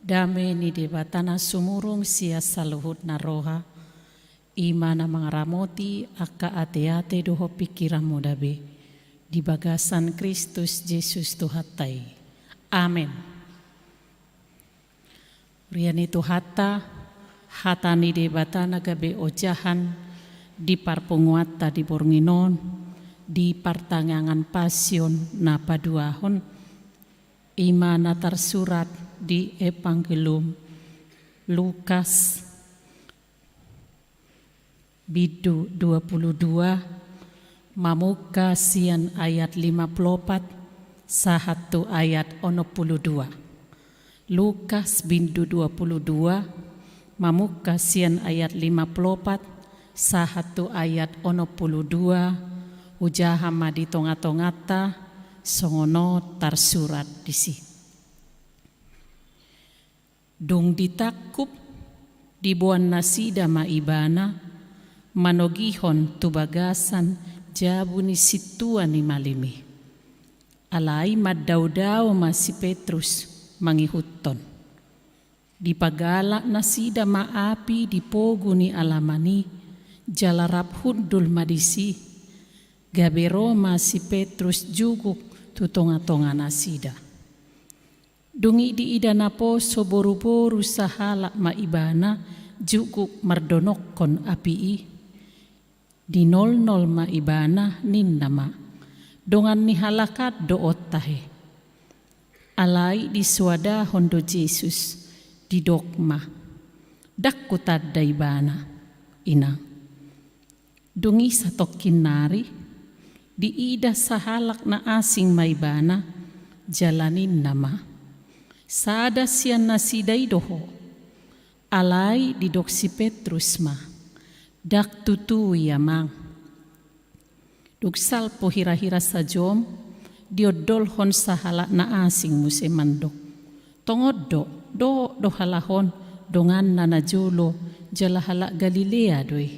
Dame ni Debata na sumurung sian saluhutna roha, i ma na mangaramoti angka ateate dohot pingkiranmuna be. di bagasan Kristus Jesus Tuhanta i. Amen. Huria ni Tuhanta, hata ni Debata na gabe ojahan di parpunguanta di borngin on, di partangiangan Pasion na paduahon, i ma na tarsurat di Evangelium Lukas, bindu dua pulu dua, mamungka sian ayat lima pulu opat sahat tu ayat onom pulu dua. Lukas bindu dua pulu dua, mamungka sian ayat lima pulu opat sahat tu ayat onom pulu dua, hujaha ma di tonga-tonganta, songon on tarsurat disi. Dung ditangkup, diboan nasida ma Ibana, manogihon tu bagasan jabu ni sintua ni malim i. Alai mandao-dao ma si Petrus mangihuthon. Dipagalak nasida ma api di pogu ni alaman i, jala rap hundul ma disi, gabe ro ma si Petrus juguk tu tonga-tonga nasida. Dung i diida naposo boru-boru sahalak ma Ibana juguk mardonokkon api i. Dinolnol ma Ibana, ninna ma: Dongan ni halak an do on tahe. Alai disoadahon do Jesus, didok ma: Ndang hutanda Ibana, inang. Dung i satongkin nari, diida sahalak na asing ma Ibana, jala ninna ma: Sada sian nasida i do ho. Alai didok si Petrus ma: Ndang tutu i, Amang. Dung salpu hira-hira sajom, diondolhon sahalak na asing muse mandok: Tongon do, dohot do halak on donganna najolo, jala halak Galilea do i.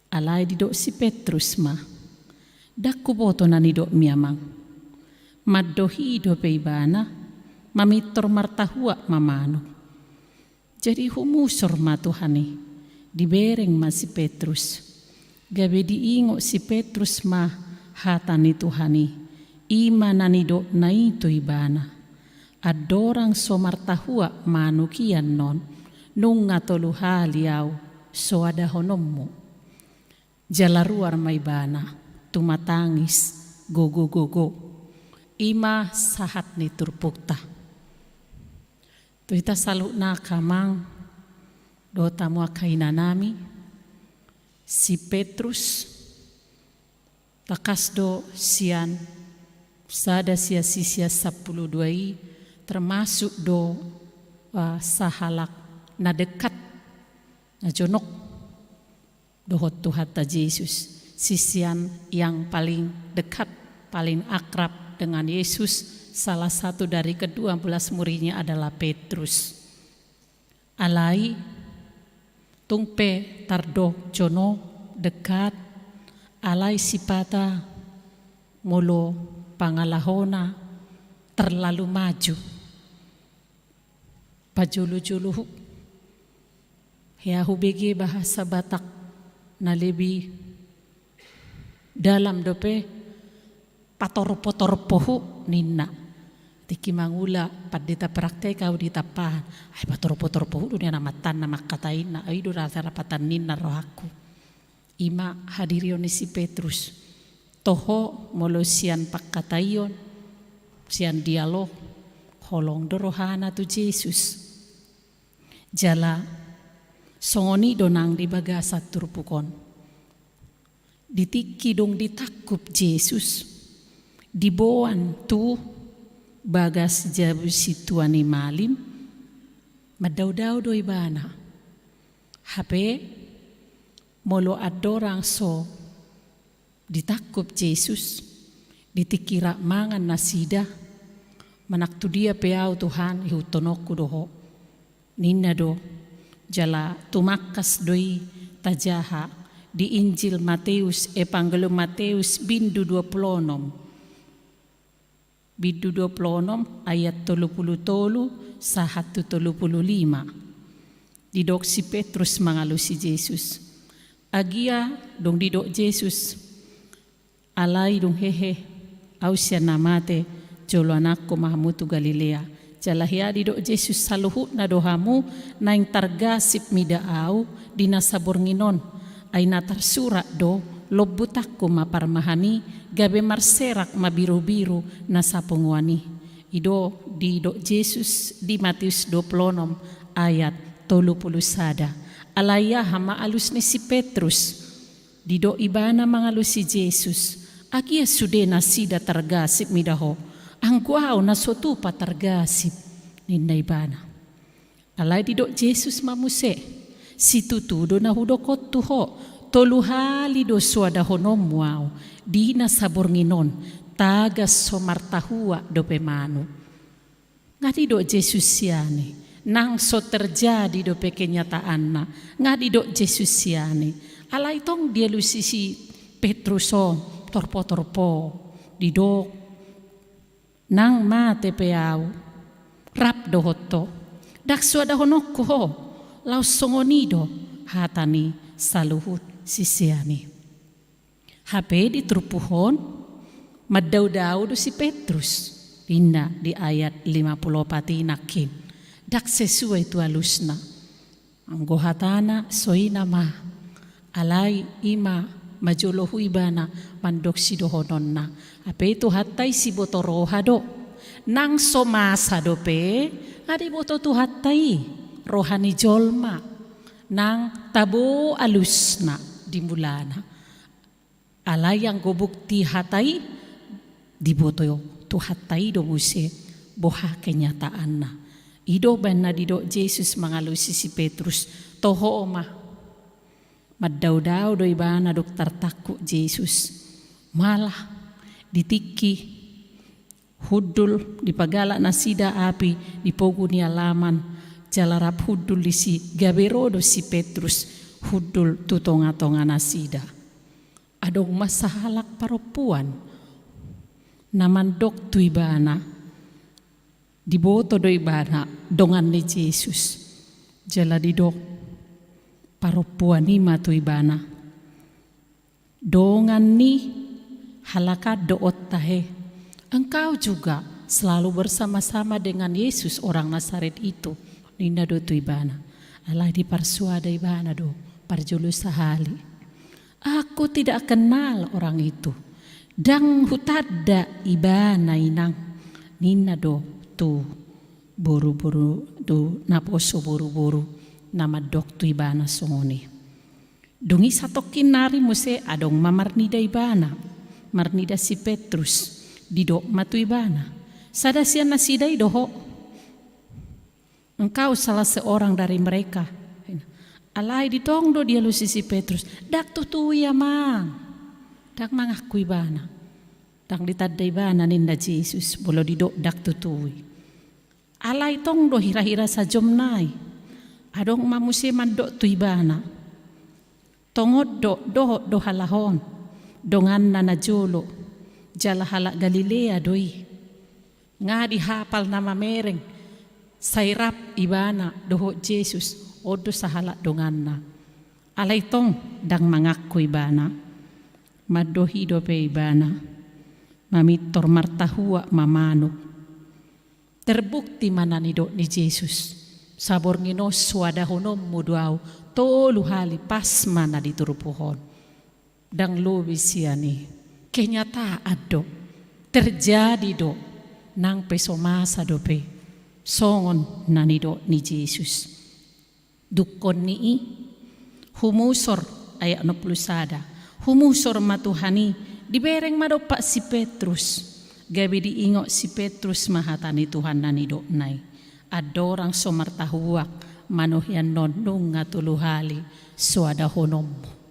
Alai didok si Petrus ma: Ndang huboto na nidokmi, Amang. Mandok i dope ibana, mamintor martahuak ma manuk. Jadi humusur ma Tuhan i, dibereng ma si Petrus. Gabe diingot si Petrus ma hata ni Tuhan i, i ma na nidokna i tu ibana: Andorang so martahuak manuk i annon, nunga tolu hali ahu soadahononmu. Jala ruar ma ibana, tumatangis gogo-gogo. I ma sahat ni turpukta. Tu hita saluhutna angka amang dohot hamu angka inanami, si Petrus, tangkas do sian sada sian sisia sampulu dua i, termasuk do, ah, sahalak na dekat, na jonok dohot Tuhanta Jesus. Sisian yang paling dekat, paling akrab dengan Yesus, salah satu dari kedua belas muridnya adalah Petrus. Alai tung pe tardok jonok, dekat, alai sipata molo pangalahona terlalu maju. Pajolo-jolo hu-, hea hubege bahasa Batak na lebih dalam dope, patorpo-torpo hu ninna. Tingki mangula pandita praktek ahu di Tampahan. Ai patorpo-torpo hu do ninna, mantan na mangkatai ninna. Ai do rasa rapatan ninna rohangku. I ma hadirion ni si Petrus. Toho molo sian pangkataion, sian dialog, holong do rohana tu Jesus. Jala songon i do nang di bagasan turpuk on. Di tingki dung ditangkup Jesus, diboan tu bagas jabu sintua ni malim, mandao-dao do ibana. Hape molo andorang so ditangkup Jesus, di tingki rap mangan nasida, manang tu dia pe ahu Tuhan, ihuthononku do ho, ninna do. Jala tumangkas do i tajaha di Injil Mateus, Evangelium Mateus, bindu dua pulu onom. Bindu dua pulu onom ayat tolu pulu tolu sahat tu tolu pulu lima. Didok si Petrus mangalusi Jesus. Agia dung didok Jesus, Alai dung hehe Ahu sian na mate, jolo anakku ma hamu tu Galilea. Jala hea didok Jesus, saluhutna do hamu naeng targasip mida Ahu di na saborngin on. Ai na tarsurat do, lombutanku ma parmahan i, gabe marserak ma birubiru na sapunguan i. I do didok Jesus di Mateus dua pulu onom ayat tolu pulu sada. Alai aha ma alus ni si Petrus? Didok ibana mangalusi Jesus, agia sude nasida targasip mida Ho, anggo Ahu na so tupa targasip, ninna ibana. Alai didok Jesus ma muse, situtu do na hudok on tu ho, tolu hali do soadahononmu Ahu di na saborngin on, tagan so martahuak dope manuk. Nga didok Jesus sian i, nang so terjadi dope kenyataanna, nga didok Jesus sian i. Alai tong dialusi si Petrus on torpotorpo, didok, nang mate pe ahu, rap dohot Ho. Ndang soadahononku Ho. Laos songon i do hata ni saluhut sisean i. Hape di turpuk on, mandaodao do si Petrus, ninna di ayat lima pulu opat i nangkin. Ndang sesuai tu alusna. Anggo hatana so i nama, alai i ma manjolohu ibana mandok sidohononna. Hape Tuhanta i siboto roha do. Nang so masa dope, nga diboto Tuhanta i roha ni jolma, nang tabo alusna di mulana. Alai anggo bukti hata i, diboto Tuhanta i do muse boha kenyataanna. I do baen na didok Jesus mangalusi si Petrus, toho ma. Mandaodao do ibana dung tartangkup Jesus. Malah di tingki hundul, dipagalak nasida api di pogu ni alaman, jala rap hundul disi, gabe ro do si Petrus hundul tu tongatonga nasida. Adong ma sahalak parompuan na mandok tu ibana, diboto do ibana dongan ni Jesus. Jala didok parompuan i ma tu ibana, dongan ni halak an do on tahe. Engkau juga selalu bersama-sama dengan Yesus orang Nazaret itu, ninna do tu ibana. Alai diparsuada ibana do parjolo sahali. Aku tidak kenal orang itu. Ndang hutanda ibana inang, ninna do tu boruboru, tu naposo boruboru na mandok tu ibana songon i. Dung i satongkin nari muse adong ma marnida ibana, marnida si Petrus, didok ma tu ibana, sada sian nasida i do ho. Engkau salah seorang dari mereka. Alai ditong do dialusi si Petrus, ndang tutui amang. Ndang mangaku ibana. Ndang ditanda ibana ninna Jesus molo didok ndang tutui. Alai tong do hirahira sajom nai, adong ma muse mandok tu ibana, tongon do dohot do halak on, donganna najolo, jala halak Galilea do i. Nga dihapal na mamereng, sai rap ibana dohot Jesus, on do sahalak donganna. Alai tong ndang mangaku ibana. Mandok i dope ibana, mamintor martahuak ma manuk. Terbukti ma na nidok ni Jesus, saborngin on soadahononmu do ahu tolu hali, pas ma na di turpuk on. Ndang lobi sian i, kenyataan do, terjadi do, nang pe so masa dope, songon na nidok ni Jesus. Dungkon ni i, humusor, ayat onom pulu sada, humusor ma Tuhan i, dibereng ma dompak si Petrus, gabe diingot si Petrus ma hata ni Tuhan na nidokna i, andorang so martahuak, manohi annon nunga tolu hali soadahononmu.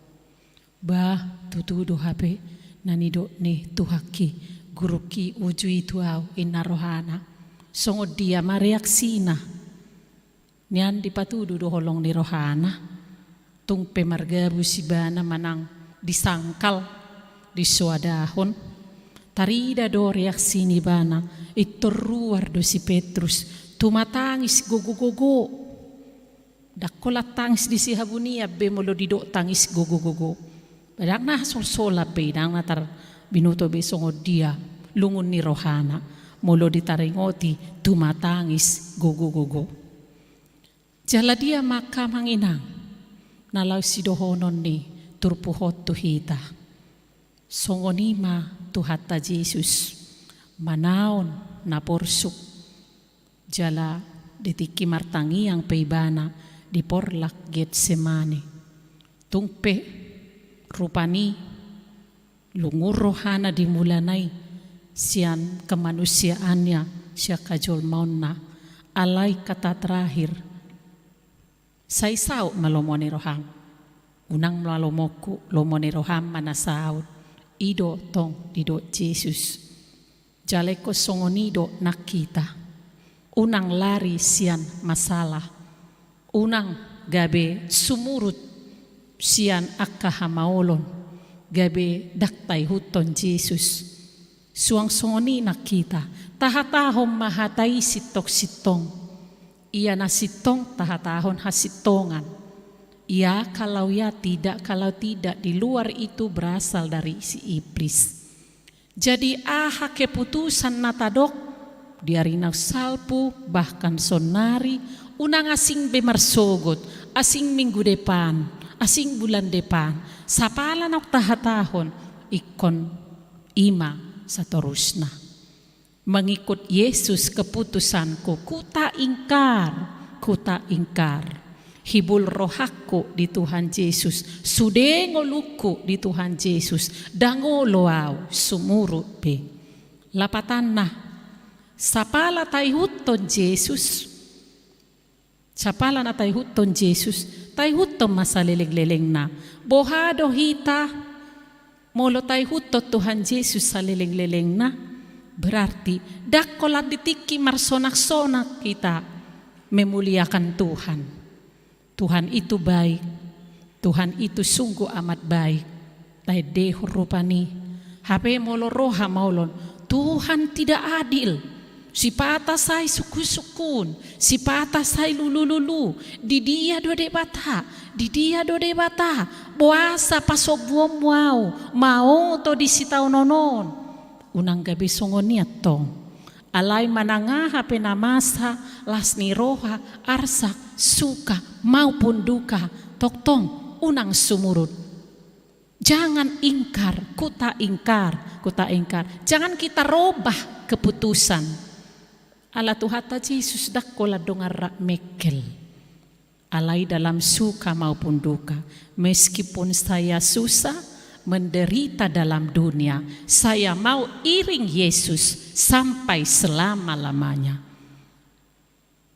Bah, tutu do hape na nidok ni Tuhanki, gurungki uju i tu ahu, inna rohana. Songon dia ma reaksina? Nian dipatudu do holong ni rohana. Tung pe margabus ibana manang disangkal, disoadahon. Tarida do reaksi ni ibana, pintor ruar do si Petrus, tumatangis gogo-gogo. Ndang holan tangis di sihabunian be molo didok tangis gogo-gogo. Ndang na solsolan be, ndang na tar, Binoto be songon dia lungun ni rohana, molo ditaringoti tumatangis gogo-gogo. Jala dia ma angka amang inang, na laho sidohonon ni turpuk on tu hita. Songon i ma Tuhanta Jesus, manaon na porsuk, jala di tingki martangiang pe ibana di porlak Getsemane. Tung pe rupani lungun rohana di mulana i sian kemanusiaanna, sian hajolmaonna, alai kata terakhir, sai saut ma lomo ni roham. Unang ma lomoku, lomo ni roham ma na saut. I do tong didok Jesus. Jala ingkon songon i do nang hita. Unang lari sian masalah. Unang gabe sumurut sian angka hamaolon. Gabe ndang taihuthon Jesus. Suang songon i nang hita. Tahatahon ma hata i sintong-sintong. Ia na sintong tahatahon hasintongan. Ia kalau ya, tidak kalau tidak, di luar itu berasal dari si iblis. Jadi aha keputusan na tadok di ari naung salpu, bahkan saonnari, unang asing be marsogot, asing minggu depan, asing bulan depan, sapala naung tahatahon, ingkon i ma satorusna. Mengikut Yesus keputusanku, ku tak ingkar, ku tak ingkar. Hibul rohangku di Tuhan Jesus, sude ngolungku di Tuhan Jesus, ndang olo au sumurut be. Lapatanna, sapala taihuthon Jesus, sapala na taihuthon Jesus, taihuthon ma salelenglelengna. Boha do hita, molo taihuthon Tuhan Jesus salelenglelengna, berarti ndang holan di tingki marsonaksonaks hita memuliakan Tuhan. Tuhan itu baik, Tuhan itu sungguh amat baik. Taendehon rupani. Hape molo ro hamaolon, Tuhan tidak adil. Sipata sai sungkunsungkun, sipata sai lulululu. Di dia do Debata, di dia do Debata? Boasa pasombuonmu au maoto di sitaonon on? Unang gabe songon i antong. Alai manang aha pe na masa, las ni roha, arsak, suka, maupun duka, tongtong unang sumurut. Jangan ingkar, ku tak ingkar, ku tak ingkar. Jangan kita robah keputusan. Ala Tuhanta Jesus ndang holan dongan rap mengkel. Alai dalam suka maupun duka, meskipun saya susah, menderita dalam dunia, saya mau iring Yesus sampai selama-lamanya.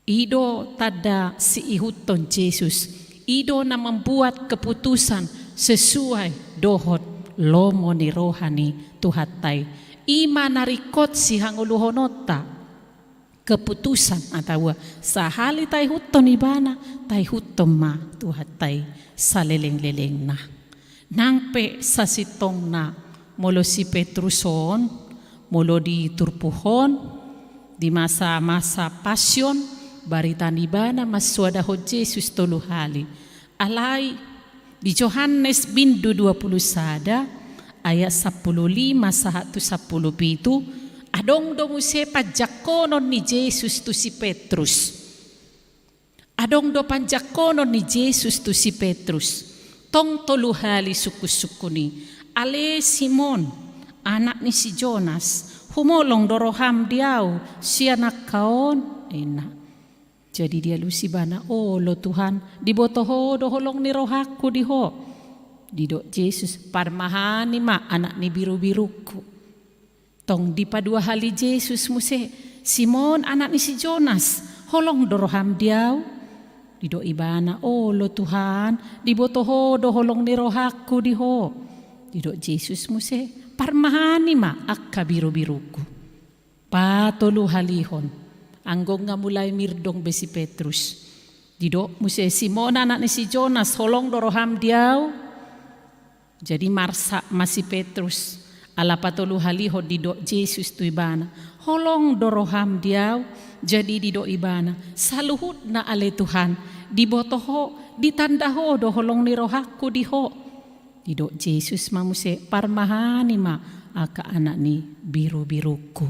I do tanda siihuthon Jesus, i do na membuat keputusan sesuai dohot lomo ni roha ni Tuhanta i. I ma na ringkot sihangoluhononta. Keputusan ataua sahali taihuthon ibana, taihuthon ma Tuhanta i salelenglelengna. Nang pe sasintongna molo si Petrus on, molo di turpuk on, di masa-masa pasion, barita ni ibana mansoadahon Jesus tolu hali. Alai di Johannes bindu dua pulu sada ayat sampulu lima sahat tu sampulu pitu, adong do muse panjangkonon ni Jesus tu si Petrus. Adong do panjangkonon ni Jesus tu si Petrus. Tong tolu hali sungkunsungkun i, ale Simon, anak ni si Jonas, humolong do roham di au sian angka on? Ninna. Jadi dialus ibana, olo Tuhan, diboto Ho do holong ni rohangku di ho. Didok Jesus, parmahani ma anak ni birubirungku. Tong dipadua hali Jesus muse, Simon anak ni si Jonas, holong do roham di au? Didok ibana, olo Tuhan, diboto Ho do holong ni rohangku di ho. Didok Jesus muse, parmahani ma angka birubirungku. Patoluhalihon, anggo nga mulai mirdong be si Petrus. Didok muse, Simon anak ni si Jonas, holong do roham di au? Jadi marsak ma si Petrus. Ala patoluhalihon didok Jesus tu ibana, holong do roham di au? Jadi didok ibana, saluhutna ale Tuhan, diboto Ho, ditanda Ho do holong ni rohangku di ho. Didok Jesus ma muse, parmahani ma angka anak ni birubirungku.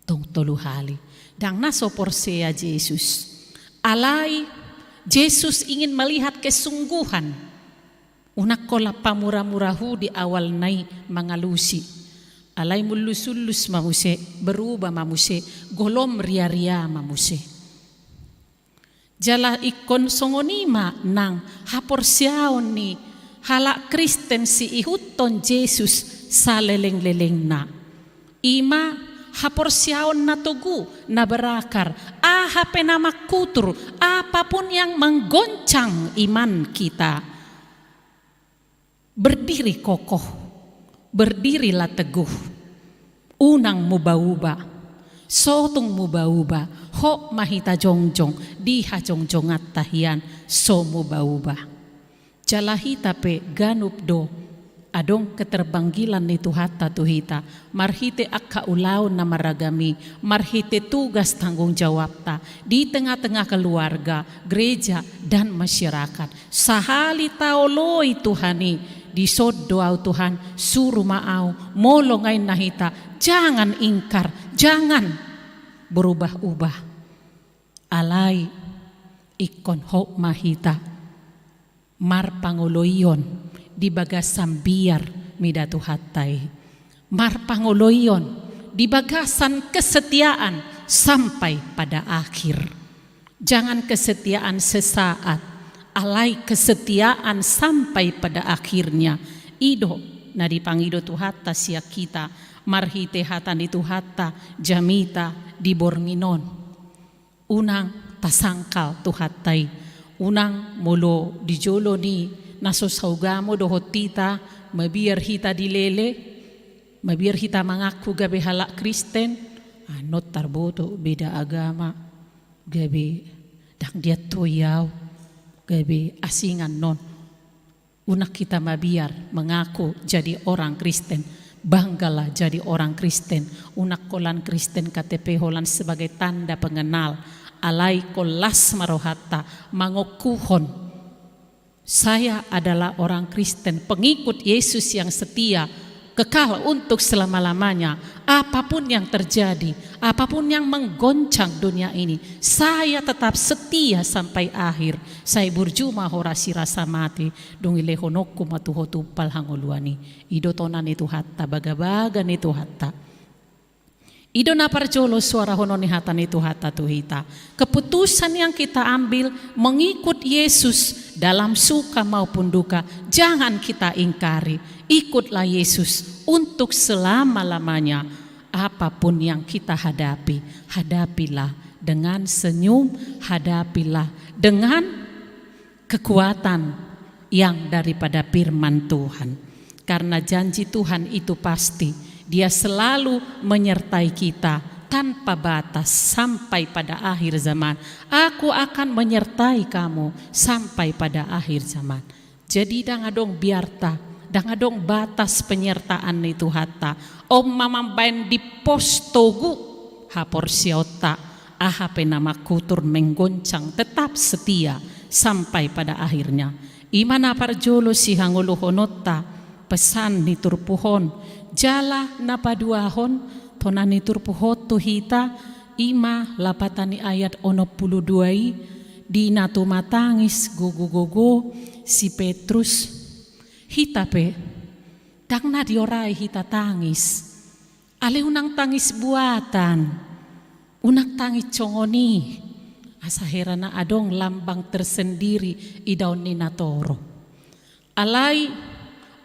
Tong tolu hali. Ndang na so porsea Jesus. Alai Jesus ingin melihat kesungguhan. Unang holan pamuramurahu di awalna i mangalusi. Alai mullusullus ma muse, berubah ma muse, golom riaria ma muse. Jala ingkon songon i ma nang haporseaon ni halak Kristen siihuthon Jesus salelenglelengna. I ma haporseaon na togu, na berakar, aha pe na mangkutur, apapun yang menggoncang iman kita. Berdiri kokoh, berdirilah teguh. Unang mubaubah, sotung mubaubah, hot ma hita jongjong di hajongjonganta hian, so mubaubah. Jala hita pe ganup do adong keterbanggilan ni Tuhanta tu hita, marhite angka ulaon na maragam i, marhite tugas tanggung jawabta di tengah-tengah keluarga, gereja, dan masyarakat. Sahali taoloi Tuhan i, dison do au Tuhan, suru ma au, molo nunga ninna hita, jangan ingkar, jangan berubah-ubah. Alai ingkon hot ma hita marpangoloion di bagasan biar mida Tuhanta i. Marpangoloion di bagasan kesetiaan sampai pada akhir. Jangan kesetiaan sesaat, alai kesetiaan sampai pada akhirnya. I do na dipangido Tuhanta sian hita marhite hata ni Tuhanta jamita di borngin on. Unang tasangkal Tuhanta i. Unang molo di jolo ni na so saugamo dohot hita, mabiar hita dilele, mabiar hita mangaku gabe halak Kristen, annon tarboto beda agama, gabe ndang diantoi au, gabe asing annon. Unang hita mabiar mengaku jadi orang Kristen. Banggalah jadi orang Kristen. Unang holan Kristen K T P holan sebagai tanda pengenal. Alai holan las ma rohanta mangokuhon, saya adalah orang Kristen, pengikut Yesus yang setia, kekal untuk selama-lamanya. Apapun yang terjadi, apapun yang menggoncang dunia ini, saya tetap setia sampai akhir. Sai burju ma horas i rasa mate, dung dilehononku ma tu ho tumpal hangoluan i. I do tona ni Tuhanta, bagabaga ni Tuhanta. I do na parjolo suarahonon ni hata ni Tuhanta tu hita. Keputusan yang kita ambil mengikut Yesus dalam suka maupun duka, jangan kita ingkari. Ikutlah Yesus untuk selama-lamanya. Apapun yang kita hadapi, hadapilah dengan senyum, hadapilah dengan kekuatan yang daripada firman Tuhan. Karena janji Tuhan itu pasti, Dia selalu menyertai kita tanpa batas sampai pada akhir zaman. Aku akan menyertai kamu sampai pada akhir zaman. Jadi ndang adong biarta, ndang adong batas penyertaan ni Tuhanta. On ma mambaen di pos togu haporseaonta, aha pe na mangkutur menggoncang tetap setia sampai pada akhirnya. I ma na parjolo sihangoluhononta pesan ni turpuk on, jala na paduahon tona ni turpuk on tu hita, i ma lapatan ni ayat onom pulu dua i, di na tumatangis gogo-gogo si Petrus. Hita pe, ndang na diorai hita tangis. Alai unang tangis buatan, unang tangis songon i. Asa hera na adong lambang tersendiri idaon ni natorop. Alai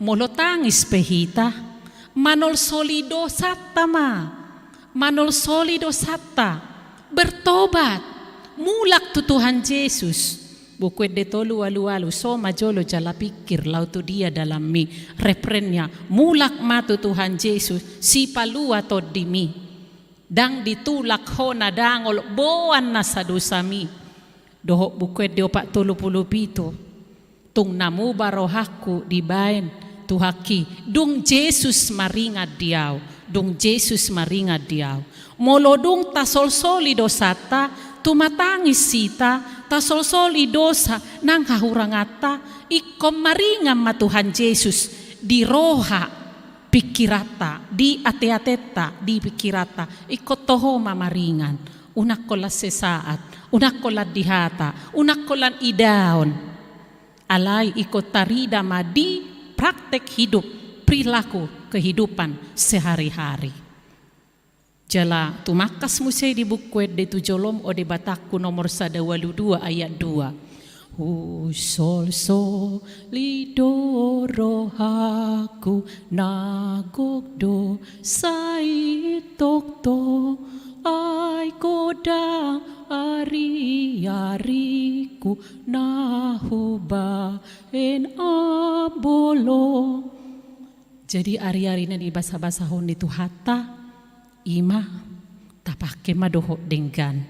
molo tangis pe hita, manolsoli dosanta ma, manolsoli dosanta, bertobat, mulak tu Tuhan Jesus. Buku Ende tolu ualu ualu, so ma jolo jala pingkir laho tu Dia dalanmi. Refrennya, mulak ma tu Tuhan Jesus, sipalua tondimi. Ndang ditulak ho na dangol boan nasa dosami. Dohot Buku Ende opat tolu pulu pitu. Tung na muba rohangku dibaen Tuhanki, dung Jesus maringat di ahu, dung Jesus maringat di ahu. Molo dung tasolsoli dosanta, tumatangis hita, tasolsoli dosa nang hahuranganta, ingkon maringan ma Tuhan Jesus di roha. pingkiranta, di ateatenta, di pingkiranta, ingkon toho ma maringan, unang holan sesaat, unang holan di hata, unang holan idaon. Alai ingkon tarida ma di praktek hidup, perilaku kehidupan sehari-hari. Jala tumangkas muse di Buku Ende tu Jolom, Ode Batangku, nomor sada ualu dua ayat dua. Husolsoli do rohangku, na gok do sai tongtong, ai godang ariarikku na hubahen ambolong. Jadi ariari na nibasabasahon ni Tuhanta, i ma, tapangke ma dohot denggan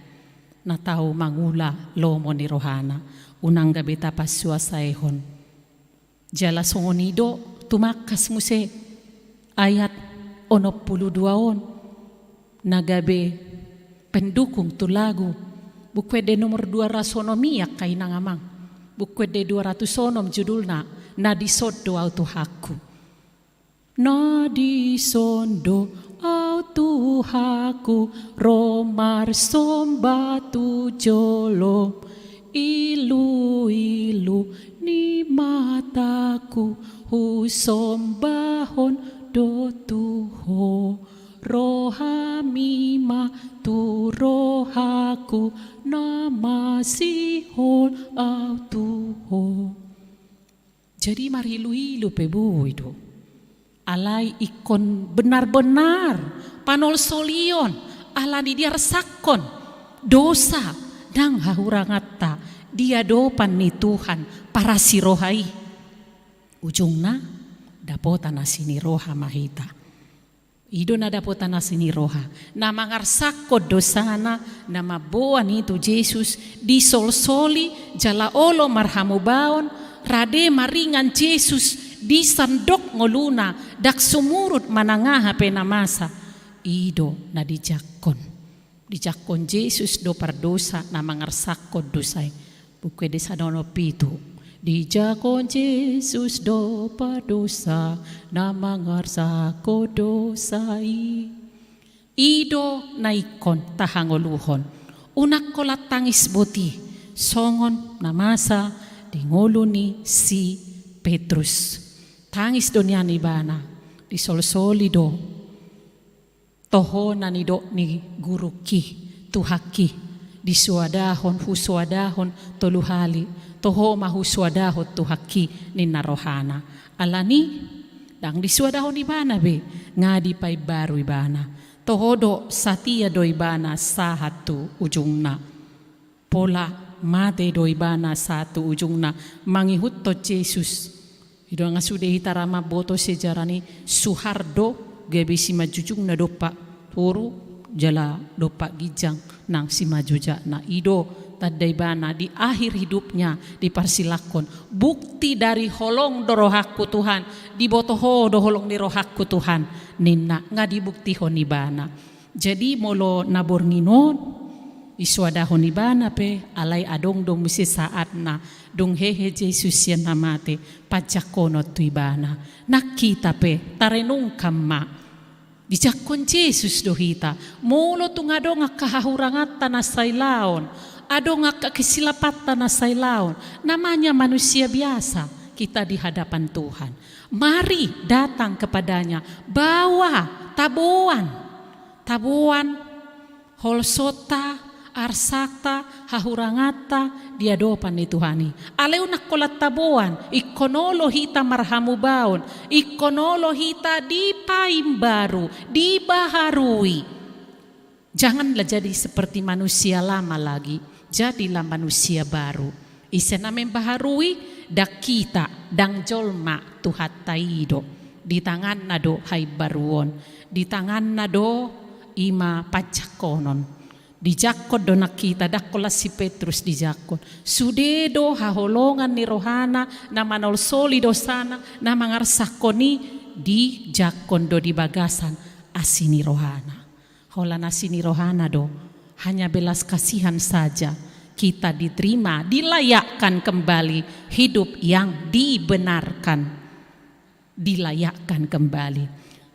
na tau mangula lomo ni rohana, unang gabe tapasuasaehon. Jala songon i do tumangkas muse ayat onom pulu dua on, na gabe pendukung tu lagu. Buku Ende nomor dua ratus onom i angka inang amang. Buku Ende dua ratus onom judulna, Na dison do ahu Tuhanku. Na dison do ahu Tuhanku, ro marsomba tu jolom, iluilu ni mataku, husombahon do tu Ho. Rohami ma tu rohangku, na masihol ahu tu Ho. Jadi mariluilu pe boi do. Alai ingkon benar-benar panolsolion, ala ni diarsakkon dosa nang hahuranganta di adopan ni Tuhan parasi roha i. Ujungna, dapotan asi ni roha ma hita. I do na dapotan asi ni roha, na mangarsakkon dosana, na mamboan i tu Jesus, disolsoli jala olo marhamubaon, rade maringan Jesus, disandok ngoluna, ndang sumurut manang aha pe na masa. I do na dijangkon. Dijangkon Jesus do pardosa na mangarsakkon dosa i. Buku Ende sada onom pitu. Dijangkon Jesus do pardosa na mangarsakkon dosa i. I do na ingkon tahangoluhon. Unang holan tangis boti, songon na masa di ngolu ni si Petrus. Tangis do nian ibana, disolsoli do. Toho na nidok ni gurungki, Tuhanki, disoadahon, husoadahon tolu hali, toho ma husoadahon Tuhanki, ninna rohana. Alani, ndang disoadahon ibana be, nga dipaimbaru ibana. Toho do, satia do ibana sahat tu ujungna. Pola mate do ibana sahat tu ujungna mangihuthon Jesus. I do nga sude hita ra mamboto sejarah ni Suharto, gabe simanjujungna dompak toru jala dompak ginjang nang simanjujakna. I do tanda ibana di akhir hidupnya diparsilakkon. Bukti dari holong do rohangku Tuhan, diboto Ho do holong ni rohangku Tuhan, ninna, nga dibuktihon ibana. Jadi molo na borngin on, disoadahon ibana pe, alai adong do muse saatna, dung hehe Jesus sian na mate, panjangkonon tu ibana. Nang hita pe, tarenungkan ma. Dijangkon Jesus do hita, molo tung adong angka hahuranganta na sailaon, adong angka kesilapanta na sailaon, namanya manusia biasa, kita di hadapan Tuhan. Mari datang kepada-Nya, bawa, taboan. Taboan holsonta, arsakta, hahuranganta di adopan ni Tuhan i. Alai unang holan taboan, ingkon olo hita marhamubaon, ingkon olo hita dipaimbaru, dibaharui. Janganlah jadi seperti manusia lama lagi, jadilah manusia baru. Ise na membaharui? Ndang hita, ndang jolma, Tuhanta i do. Di tanganna do haimbaruon, di tanganna do i ma panjangkonon. Dijangkon do nang hita, ndang holan si Petrus dijangkon. Sude do haholongan ni rohana, na manolsoli dosana, na mangarsakkon i, dijangkon do di bagasan asi ni rohana. Holan asi ni rohana do, hanya belas kasihan saja kita diterima, dilayakkan kembali, hidup yang dibenarkan, dilayakkan kembali.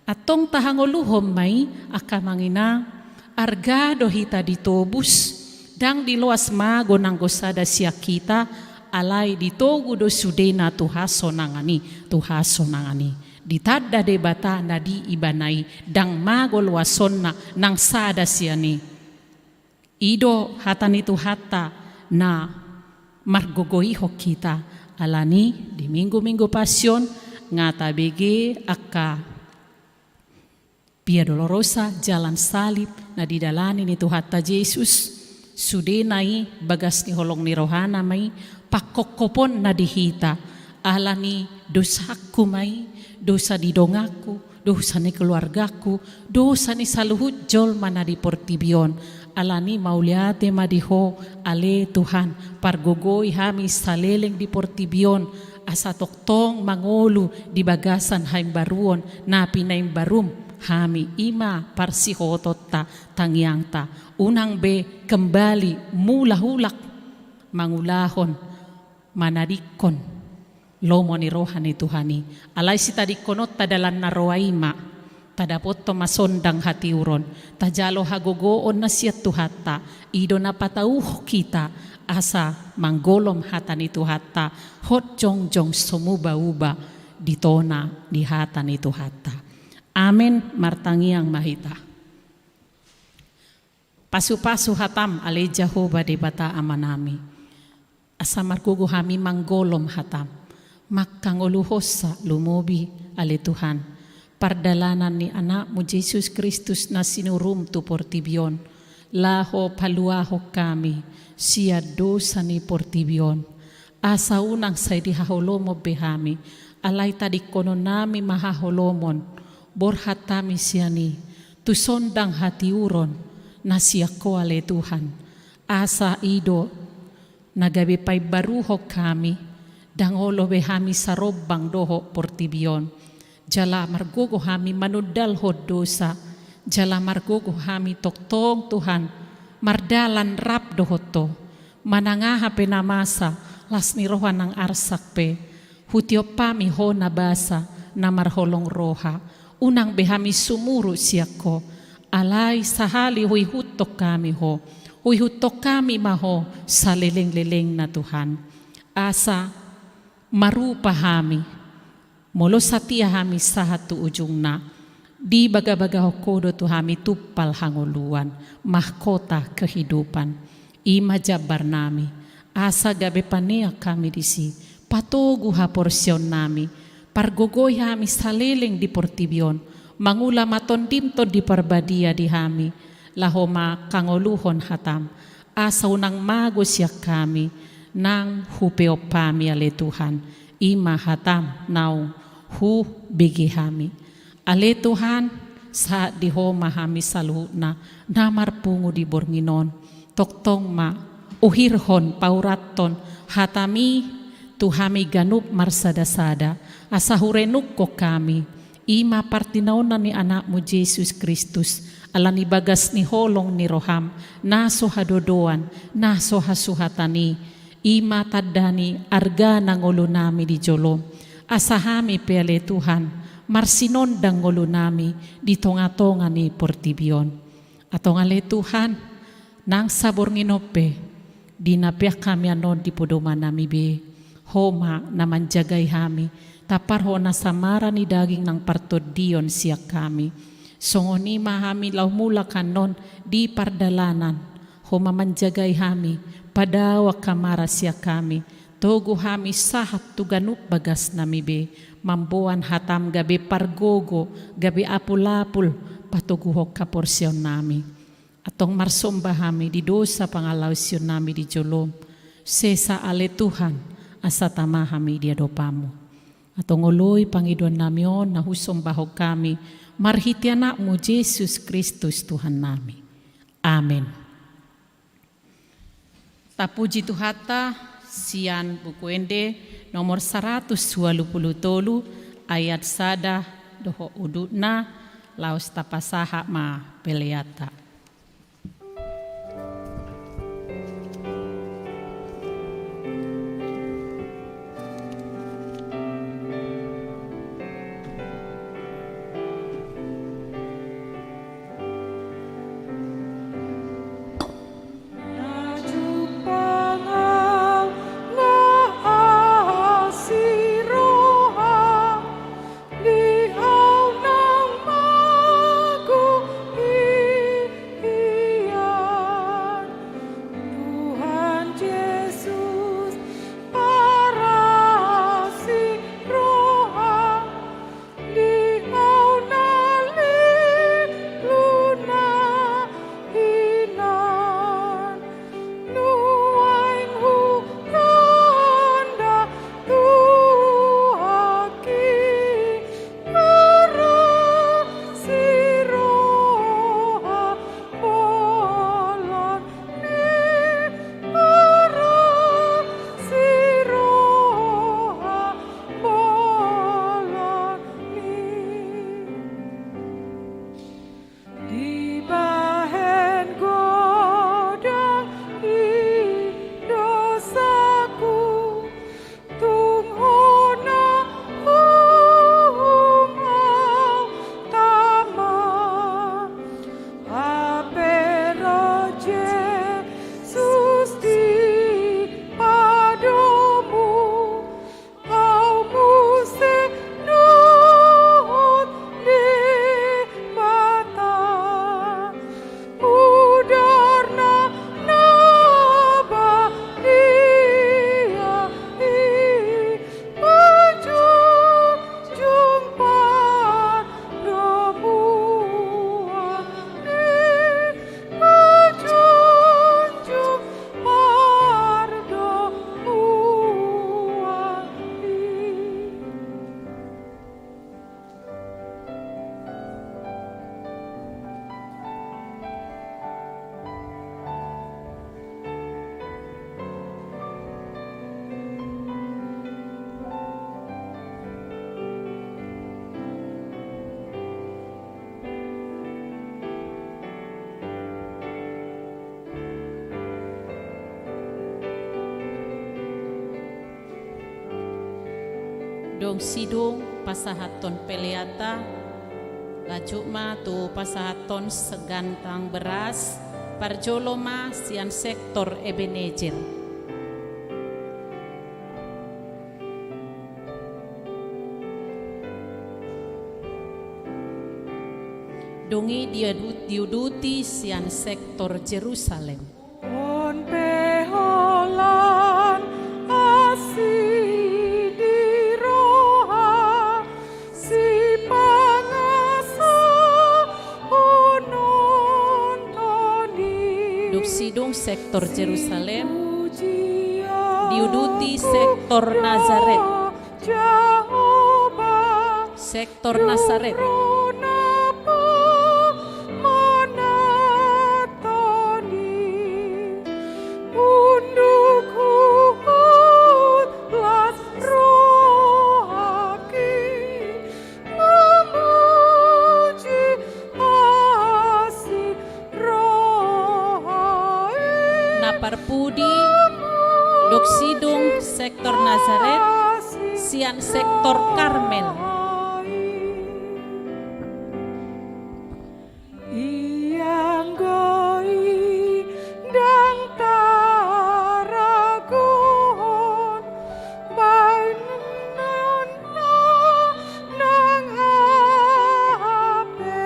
Antong tahangoluhon ma i, angka amang inang, arga do hita ditobus, ndang diloas mago nanggo sada sian hita, alai ditogu do sudena tu hasonangan i, tu hasonangan i. Ditanda Debata na di ibana i, ndang mago loasonna nang sada sian i. I do hata ni Tuhanta na margogoihon hita, alani di Minggu-Minggu Pasion nga tabege angka Via Dolorosa, jalan salib na didalani ni Tuhanta Jesus, sudena i bagas ni holong ni rohana ma i, pangkophoponna di hita, alani dosangku ma i, dosa ni donganku, dosa ni keluargaku, dosa ni saluhut jolma na di portibi on. Alani mauliate ma di Ho, ale Tuhan, pargogoi hami saleleng di portibi on, asa tongtong mangolu di bagasan haimbaruon na pinaimbarum hami, i ma parsihohotonta, tangiangta, unang be kembali mulak-ulak mangulahon, manadingkon lomo ni roha ni Tuhan i. Alai sitadingkononta dalan na roa i ma, tadapothon ma sondang hatiuron, tajalo hagogoon na sian Tuhanta, i do na patauhon hita asa manggolom hata ni Tuhanta, hot jongjong so muba-uba di tona ni hata ni Tuhanta. Amen. Martangiang ma hita. Pasu-pasu hatam, ale Jahowa Debata Amanami, asa margogo hami manggolom hatam, mangkangoluhonsa lumobi, ale Tuhan, pardalanan ni Anakmu Jesus Kristus na sinurum tu portibi on, laho paluahon hami sian dosa ni portibi on. Asa unang sai dihaholomon be hami, alai tadingkononnami ma haholomon, borhat hami sian i, tu sondang hatiuron na sian Ho, ale Tuhan. Asa i do na gabe paimbaruhon hami, ndang olo be hami sarombang dohot portibi on. Jala margogo hami manundalhon dosa, jala margogo hami tongtong, Tuhan, mardalan rap dohot Ho, manang aha pe na masa, las ni roha nang arsak pe, hutiop hami Ho na basa, na marholong roha, unang be hami sumurut sian Ho, alai sahali huihuthon hami Ho, huihuthon hami ma Ho saleleng-lelengna, Tuhan. Asa marupa hami, molo satia hami sahat tu ujungna, dibagabagahon Ho do tu hami tumpal hangoluan, mahkota kehidupan. I ma jambarnami, asa gabe paneang hami disi, patogu haporseaonnami, pargogoi hami saleleng di portibi on, mangula ma TondiM Tondi Parbadia di hami, laho mangkangoluhon hatam, asa unang mago sian hami, nang hupeop hami, ale Tuhan, i ma hatam naung hubege hami. Ale Tuhan, sahat di Ho ma hami saluhutna, na marpungu di borngin on, tongtong ma uhirhon, paurathon hataMi tu hami ganup marsada-sada, asa hurenungkon hami, i ma partinaonna ni AnakMu Jesus Kristus, ala ni bagas ni holong ni rohaM, na so hadodoan, na so hasuhatan i, i ma tanda ni argana ngolunami di joloM, asa hami pe ale Tuhan, marsinondang ngolunami di tonga-tonga ni portibi on. Antong ale Tuhan, nang saborngin on pe, di na peak hami annon di podomanami be, Ho ma na manjagai hami, tapar Ho na samara ni daging nang partondion sian hami. Songon i ma hami laho mulak annon di pardalanan, Ho ma manjagai hami, padao angka mara sian hami, togu hami sahat tu ganup bagasnami be, mamboan hataM gabe pargogo, gabe apul-apul patoguhon haporseaonnami. Antong marsomba hami di dosa pangalaosionnami di joloM, sesa ale Tuhan, asa tama hami di adopanMu. Antong oloi pangidoannami on na husombahon hami, marhite AnakMu Jesus Kristus Tuhannami. Amen. Tapuji Tuhanta, sian Buku Ende nomor saratus ualu pulu tolu, ayat sada dohot udutna, laos tapasahat ma peleanta. Dung sidung pasahathon peleanta, lanjut ma tu pasahathon segantang beras, parjolo ma sian sektor Ebenezer. Dung i diadu-, diuduti sian sektor Jerusalem. On pe holan asi di roha, sipangasahononton i. Dung sidung sektor Jerusalem, diuduti sektor Nazaret. Jahowa. Sektor Nazaret. Turun na pamanat on i. Unduk huhut las rohangki, mamuji asi roha i. Na parpudi, dung sidung sektor Nazaret, sian sektor Karmel. Ianggo i ndang taragohon baenonna nang aha pe,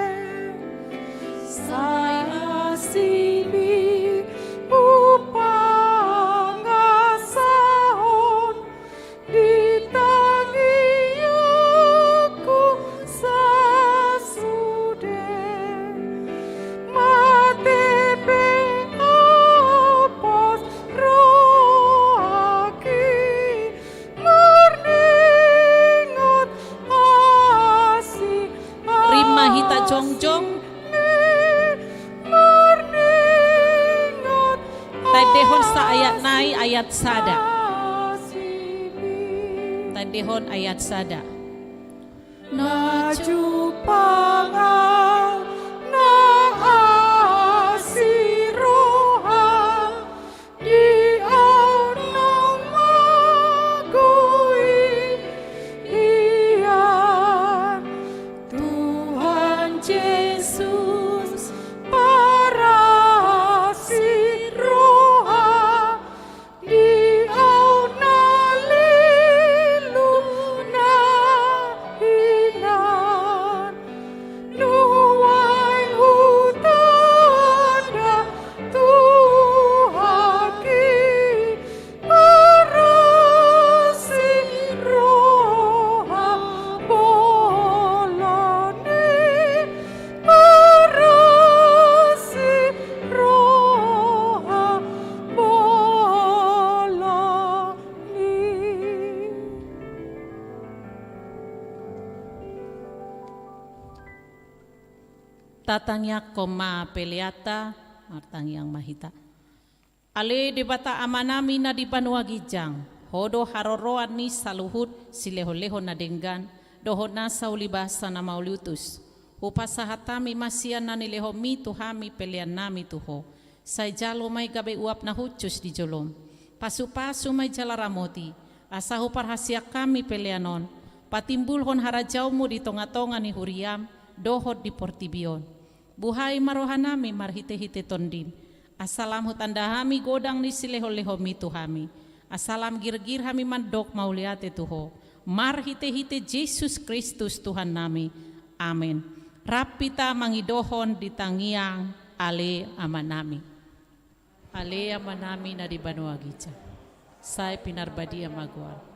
sai asi mi hupangasahon di tangiangku sasude. Mate pe ahu pos rohangki marningot asi. Rima hita jongjong. Marningot. Taendehon sa ayat nai, ayat sada. Taendehon ayat sada. Na jumpang ahu na asi roha, di ahu naung magou i, ian Tuhan Jesus parasi roha, di ahu na lilu na hinan, nuaeng hutanda Tuhanki, parasi roha bolon i, parasi roha bolon i. Tatangiangkon ma peleanta, martangiang ma hita. Ale Debata Amanami na di banua ginjang, Ho do haroroan ni saluhut silehonlehon na denggan, dohot nasa ulibasa na mauliutus. Hupasahat hami ma sian na nilehonMi tu hami peleannami tu Ho. Sai jalo ma i gabe uap na hushus di joloM. Pasupasu ma i jala ramoti, asa huparhaseang hami pelean on patimbulhon harajaonMu di tongatonga ni huriaM dohot di portibi on. Buhai ma rohanami marhitehite TondiM, asa lam hutanda hami godang ni silehonlehonMi tu hami, asa lam girgir hami mandok mauliate tu Ho, marhitehite Jesus Kristus Tuhannami. Amen. Rap hita mangidohon di tangiang Ale Amanami. Ale Amanami na di banua ginjang, sai pinarbadia ma goarMu.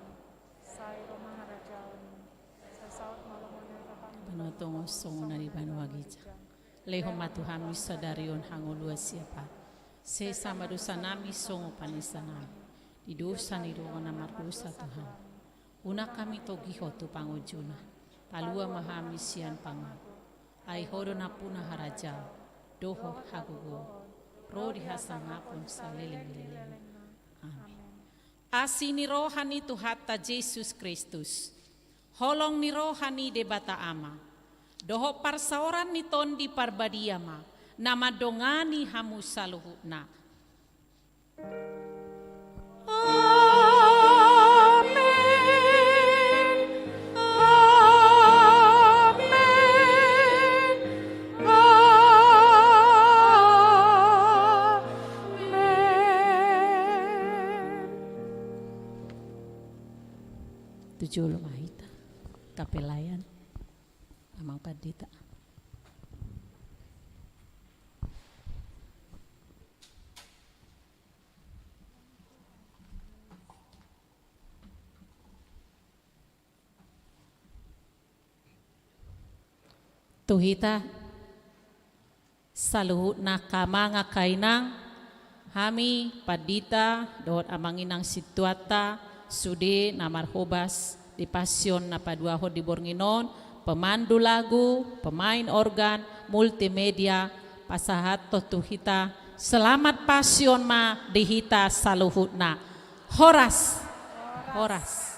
Sai ro ma harajaonMu. Sai saut ma lomo ni rohaM di banua tonga on songon na di banua ginjang. Lehon ma tu hami sadari on hangoluan siapari. Sesa ma dosanami songon panesanami di dosa ni dongan na mardosa tu hami. Unang hami togihon tu pangunjunan, palua ma hami sian pangago. Ai Ho do nampuna harajaon dohot hagogoon, ro di hasangapon saleleng-lelengna. Amen. Asi ni roha ni Tuhanta Jesus Kristus, holong ni roha ni Debata Ama, dohot parsaoran ni Tondi Parbadia ma na mandongani hamu saluhutna. Amen. Tu jolo ma hita kapelayan, Amang Pandita. Tu hita saluhutna, angka amang, angka inang, hami pandita dohot amang inang sintuanta, sude na marhobas di Passion na paduahon di borngin on, pemandu lagu, pemain organ, multimedia, pasahathon tu hita selamat Passion ma di hita saluhutna. Horas. Horas.